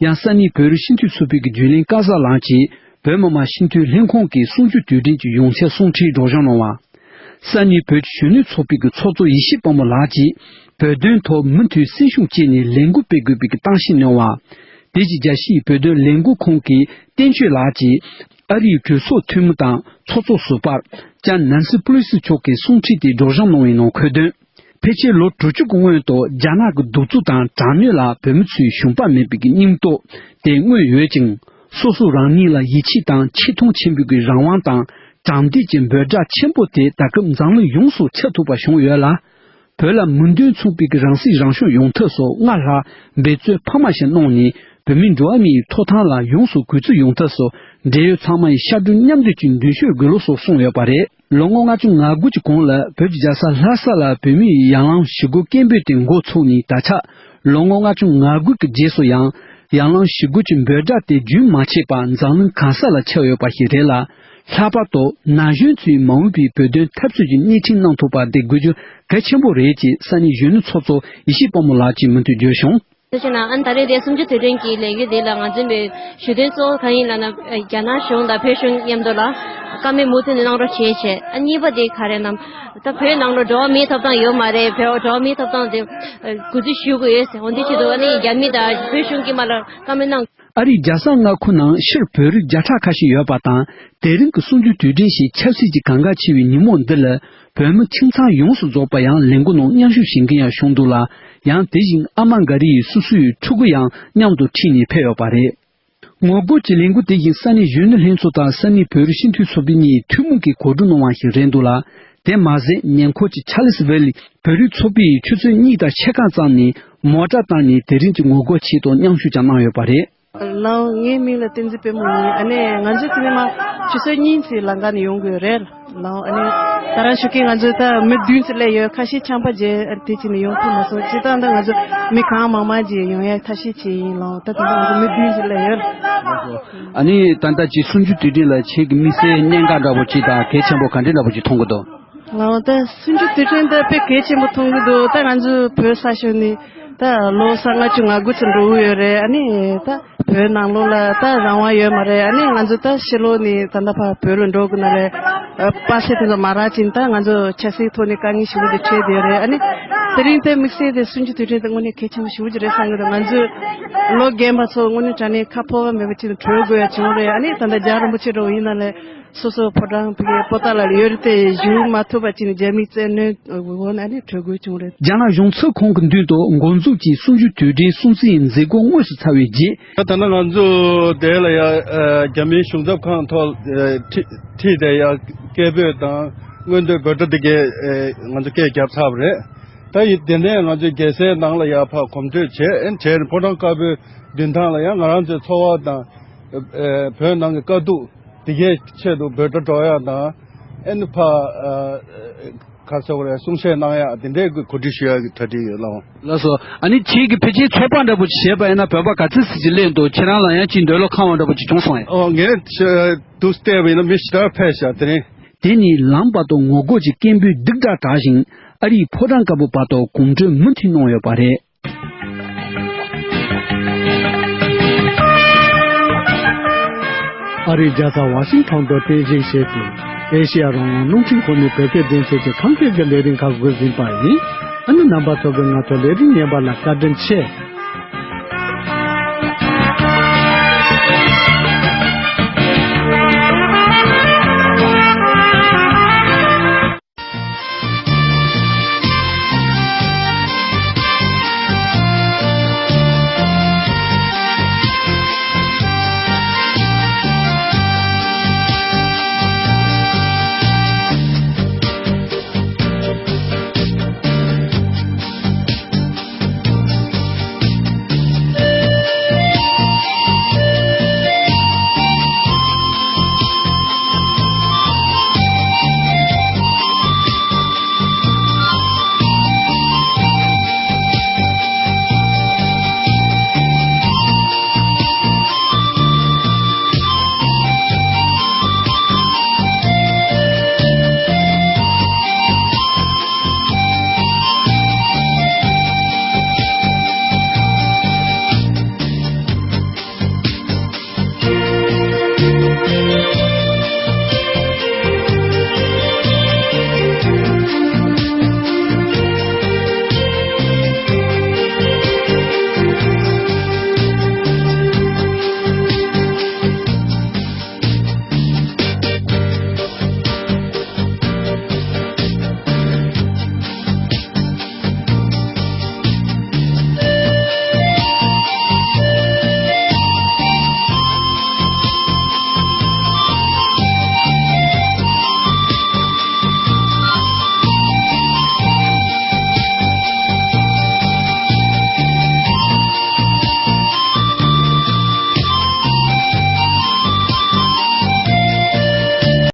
ཡང་ས་གནས་བོད་རིགས་སྤྱི་འཐུས་ཚོགས་པའི་རྒྱུན་ལས་སྐལ་བཟང་ལགས་ཀྱིས་བོད་མི་མང་སྤྱི་འཐུས་ལྷན་ཁང་གི་གསུང་ཆོས་དུས་དྲན་གྱི་ཡོངས་ཁྱབ་གསུང་འཕྲིན་སྒྲོག་སྦྱང་གནང་བ། ས་གནས་བོད་ཀྱི་གཞོན་ནུ་ཚོགས་པའི་གི་ཚོགས་གཙོ་ཡེ་ཤེས་དཔལ་མོ་ལགས་ཀྱིས་བོད་དོན་ཐོག་མུ་མཐུད་སེམས་ཤུགས་བསྐྱེད་ནས་ལས་འགུལ་སྤེལ་དགོས་པའི་གི་གཏམ་བཤད་གནང་བ། དེ་བཞིན་རྒྱལ་སྤྱིའི་བོད་དོན་ལས་འགུལ་ཁང་གི་བསྟན་ཆོས་ལགས་ཀྱིས་ཨ་རིའི་གྲོས་ཚོགས་འཐུས་མི་དང་ཚོགས་གཙོ་ཟུར་པ་ལྕམ་ནན་སི་པུ་ལི་སི་མཆོག་གི་གསུང་འཕྲིན་དེ་སྒྲོག་སྦྱང་གནང་བའི་ནང་འཁོད་དོན། ཕལ་ཆེར་ལོ་དྲུག་ཅུ་གི་སྔོན་དུ་རྒྱ་ནག་གི་གདུག་རྩུབ་དང་དྲག་གནོན་ལ་བོད་མི་ཚོས་ཞུམ་པ་མེད་པའི་སྙིང་སྟོབས་དེ་མངོན་ཡོད་ཅིང་། སོ་སོ་རང་ཉིད་ལ་ཡིད་ཆེས་དང་ཆེ་མཐོང་ཆེན་པོའི་རང་དབང་དང་དྲང་བདེན་གྱི་འབོད་སྒྲ་ཆེན་པོ་དེ་ད་སྐབས་འཛམ་གླིང་ཡོངས་སུ་ཁྱབ་ཐུབ་པ་བྱུང་ཡོད་ལ། བོད་ལ་མོས་འདུན་མཚུངས་པའི་རང་སྲིད་རང་སྐྱོང་ཡོང་ཐབས་སུ་སྔར་ལྷག་འབད་བརྩོན་འཕར་མ་ཞིག་གནང་ནས། བོད་མིའི་འགྲོ་བ་མིའི་ཐོབ་ཐང་ལ་ཡོངས་སུ་གུས་བརྩི་ཡོང་ཐབས་སུ་འབྲེལ་ཡོད་ཚང་མ་ཡི་ཤར་གྲོལ་མཉམ་འདེགས་ཀྱི་མདུན་སྐྱོད་དགོས་ལུགས་སོགས་གསུངས་ཡོད་པ་རེད། ལོ་ངོ་ལྔ་བཅུ་ང་དགུ་གི་གོང་ལ་བོད་ཀྱི་རྒྱལ་ས་ལྷ་ས་ལ་བོད་མིའི་ཡར་ལངས་ཞི་རྒོལ་སྐད་འབོད་དེ་འགོ་ཚུགས་ནས་ད་ཆ་ལོ་ངོ་ལྔ་བཅུ་ང་དགུ་གི་རྗེས་སུ་ཡང་ ཡང་གླང་ཞི་རྒོལ་གྱི་འབོད་སྒྲ་དེ་རྒྱུན་མ་ཆད་པར་འཛམ་གླིང་གང་ས་ལ་ཁྱབ་ཡོད་པ་ཞིག་རེད་ལ། ལྷག་པར་དུ་ན་གཞོན་ཚོས་མ་འོངས་པའི་བོད་དོན་འཐབ་རྩོད་ཀྱི་སྣེ་ཁྲིད་གནང་ཐུབ་པ་དེ་དགོས་རྒྱུ་གལ་ཆེན་པོ་རེད་ཅེས་ས་གནས་གཞོན་ནུ་ཚོགས་གཙོ་ཡེ་ཤེས་དཔལ་མོ་ལགས་ཀྱིས་མུ་མཐུད་བརྗོད་བྱུང་། དེ་བྱས་ན་ཨ་ནི་ད་རེས་དེ་གསུམ་བཅུ་དུས་དྲན་གྱི་ལས་འགུལ་འདི་ལ་ང་ཚོའི་མི་ཞུ་དོན་གཙོ་བོ་གང་ཡིན་ལབ་ན། རྒྱ་ནག་གཞུང་དང་བོད་གཞུང་མཉམ་དུ་ལ་བཀའ་མོལ་མུ་མཐུད་ནས་གནང་རོགས་བྱེད་བྱས། ཨ་གཉིས་པ་དེ་ག་རེ་ནམ། ད་བོད་ནང་ལ་འགྲོ་བ་མིའི་ཐོབ་ཐང་ཡོད་མ་རེད། བོད་འགྲོ་བ་མིའི་ཐོབ་ཐང་དེ་གུས་བརྩི་ཞུ་དགོས་ཡོད་ཟེར། འོ་འདི་བྱེད་དུས་ཨ་ནི་རྒྱ་མི་དང་བོད་གཞུང་གིས་མ་ལ་བཀའ་མོལ་གནང་། ཨ་རིའི་རྒྱལ་ས་མངའ་ཁུལ་ནང་ཕྱིར་བོད་རིགས་བརྒྱ་ཕྲག་ཁ་ཤས་ཡོད་པ་དང་། དེ་རིང་གི་གསུམ་བཅུ་དུས་དྲན་ཞེས་ཆབ་སྲིད་ཀྱི་གང་ག་ཆེ་བའི་ཉིན་མོ་འདི་ལ། བོད་མི་ཁྱིམ་ཚང་ཡོངས་སུ་རྫོགས་པ་ཡང་ལས་འགུལ་ནང་མཉམ་ཞུགས་བྱེད་མཁན་ཡང་བྱུང་འདུག་ལ། ཡང་དེ་བཞིན་ཨ་མ་འགའ་རེ་ཡིས་སོ་སོའི་ཕྲུ་གུ་ཡང་མཉམ་དུ་ཁྲིད་ནས་ཕེབས་ཡོད་པ་རེད། ངོ་རྒོལ་གྱི་ལས་འགུལ་དེ་བཞིན་ས་གནས་གཞོན་ནུ་ལྷན་ཚོགས་དང་ས་གནས་བོད་རིགས་སྤྱི་འཐུས་ཚོགས་པ་གཉིས་ཐུན་མོང་གིས་གོ་སྒྲིག་གནང་བ་ཞིག་རེད་འདུག་ལ། དེ་མ་ཟད་ཉེ་འཁོར་གྱི་ཆར་ལིས་ཝེ་ལི་བོད་རིགས་ཚོགས་པས་ཆུ་ཚོད་གཉིས་དང་ཕྱེད་ཀ་ཙམ་ནས་མོ་ཊ་བཏང་ནས་དེ་རིང་གི་ངོ་རྒོལ་ཆེད་དུ་མཉམ་ཞུགས་ཀྱང་གནང་ཡོད་པ་རེད། ལའོ། ངའི་མིང་ལ་བསྟན་འཛིན་དཔལ་མོ་ཡིན། ཨ་ནི་ང་ཚོ་དེ་ནས་མ་ཆུ་ཚོད་གཉིས་ཙམ་ལམ་ཁ་ནས་ཡོང་དགོས་རེད། ལའོ། ཨ་ནི་ད་རང་ཞུ་མཁན་ང་ཚོ་ད་མི་བདུན་ཙམ་སླེབས་ཡོད། ཁ་ཤས་ཆམ་པ་བརྒྱབ། ཨ་དེ་ཅི་ནས་ཡོང་ཐུབ་མ་སོང་། སྤྱིར་བཏང་ད་ང་ཚོ་མི་གང་མང་མང་ཅིག་ཡོང་ཡ་ཐབས་ཤེས་བྱས་ཡིན། ལའོ། ད་དེ་ནས་ང་ཚོ་མི་བདུན་ཙམ་སླེབས་ཡོད། ཨ་ནི་ད་ལྟ་ཅིག་གསུམ་བཅུ་དུས་དྲན་ལ་ཁྱེད་ཀྱི་དམིགས་བསལ་གནད་འགག་འདྲ་པོ་ཅིག་དང་གལ་ཆེན་པོ་ག་འདྲ་འདྲ་པོ་ཅིག་མཐོང་གི་འདུག་ང་ད་གསུམ་བཅུ་དུས་དྲན་ད་དཔེ་གལ་ཆེན་པོ་མཐོང་གི་འདུག་ད་ང་ཚོ་བོད་ས་ཕྱོགས་ནས་ད་ལོ་ས་ལྔ་བཅུ་ང་དགུ་ཙམ་འགྲོ་གི་ཡོད་རེད། ཨ་ནི་ད་བོད་ནང་ལོགས་ལ་ད་རང་དབང་ཡོད་མ་རེད། ཨ་ནི་ང་ཚོ་ད་ཕྱི་ལོགས་ནས་ད་ལྟ་ཕར་བོད་ལ་འགྲོ་དགོས་ན་རེད། ཨ་པ་སེ་དེ་ཚོ་མ་རག་ཅིང་ད་ང་ཚོ་ཆབ་སྲིད་ཐོག་ནས་དཀའ་ངལ་ཞེ་པོ་ཅིག་འཕྲད་བསྡད་ཡོད་རེད། ཨ་ནི་དེ་རིང་དེ་དམིགས་བསལ་དེ་གསུམ་བཅུ་དུས་དྲན་དེ་དངོས་གནས་གལ་ཆེན་པོ་ཞེ་པོ་ཅིག་རེད་བསམ་གི་འདུག་ང་ཚོ་ལོ་རྒན་པ་ཚོ་དངོས་གནས་དྲང་གནས་ཁ་ཕོར་པ་མེད་པ་ཅིག་ལ་བྲོས་དགོས་ཡ་བྱུང་རེད། ཨ་ནི་ད་ལྟ་རྒྱལ་བ་རིན་པོ་ཆེ་འགྲོ་བ་ཡིན་ན་ལས། སོ་སོ་ཕོ་བྲང་ཕ་གིའི་པོ་ཏཱ་ལ་ཡོད་དེ་བཞུགས་མ་ཐུབ་པ་ཅིག་ནས་རྒྱ་མིའི་བཙན་གནོན་འོག་ནས་ནི་བྲོས་དགོས་བྱུང་རེད། རྒྱ་ནག་གཞུང་ཚབ་ཁང་གི་མདུན་དུ་འགོ་འཛུགས་ཀྱིས་གསུམ་བཅུའི་དུས་དྲན་སྲུང་བརྩིའི་མཛད་སྒོ་དངོས་སུ་ཚར་བའི་རྗེས། ད་ལྟ་ང་ཚོ་དེ་ལ་ཡ་རྒྱ་མིའི་གཞུང་ཚབ་ཁང་ཐོག་ཁྲིད་དེ་ཡ་སྐད་འབོད་དང་སྔོན་འདོན་འབོད་སྒྲ་དེ་གས་ང་ཚོ་སྐད་བརྒྱབ་ཚར་བ་རེད། ད་ཡིན་དེ་ནས་ང་ཚོས་རྒྱལ་སའི་ནང་ལ་ཡ་ཕར་གོམ་བགྲོད་བྱས་བྱས་ནས་ཕོ་བྲང་དཀར་པོའི་མདུན་ཐང་ལ་ཡ་ང་རང་ཚོའི་ཚོར་བ་དང་བོད་ནང་གི་དཀའ་སྡུག་དེ་གའི་ཆེད་དུ་འབོད་སྒྲ་སྒྲོག་ཡག་དང་། ཨེ་ནི་ཕ་ག་ཟེར་བ་རེད། གསུང་བཤད་གནང་ཡག་དེ་འདྲའི་གོ་སྒྲིག་ཞུ་ཡག་གི་གྲ་སྒྲིག་ཡོད་ལགས། ལགས་སོ། ཨ་ནི་ཁྱེད་ཀྱིས་ཕལ་ཆེར་ཚོགས་པ་འདྲ་པོ་ཞིག་བྱས་པ་ཡིན་ན་བོད་པ་ག་ཚོད་ཙམ་ཞིག་སླེབས་འདུག་ཁྱེད་རང་ལ་ཡང་ཅིག་འདོད་བློ་ཁེངས་པ་འདྲ་པོ་ཅིག་བྱུང་སོང་ངས། ཨོ་ངས་དུ་བལྟས་པ་ཡིན་ན་མི་ཞེ་དྲག་ཕེབས་ཤག་དེ་རིང་། དེ་ནས་ལམ་བར་དུ་ངོ་རྒོལ་གྱི་སྐད་འབོད་སྡུག་དྲག་གྲགས་ཤིང་། ཨ་རིའི་ཕོ་བྲང་དཀར་པོ་བར་དུ་གོམ་བགྲོད་མུ་མཐུད་གནང་ཡོད་པ་རེད། ཨ་རིའི་རྒྱལ་ས་ཝ་ཤིང་ཊོན་དུ་རྟེན་གཞི་བྱས་ཏེ། ཨེ་ཤེ་ཡ་རང་དབང་རླུང་འཕྲིན་ཁང་ནས་བོད་སྐད་སྡེ་ཚན་གྱི་ཁམས་སྐད་ཀྱི་ལས་རིམ་ཁག་འགོ་འཛིན་པ་ཡིན། ཨ་ནི་རྣམ་པ་ཚོ་གིས་ང་ཚོའི་ལས་རིམ་ཉན་པ་ལ་བཀའ་དྲིན་ཆེ།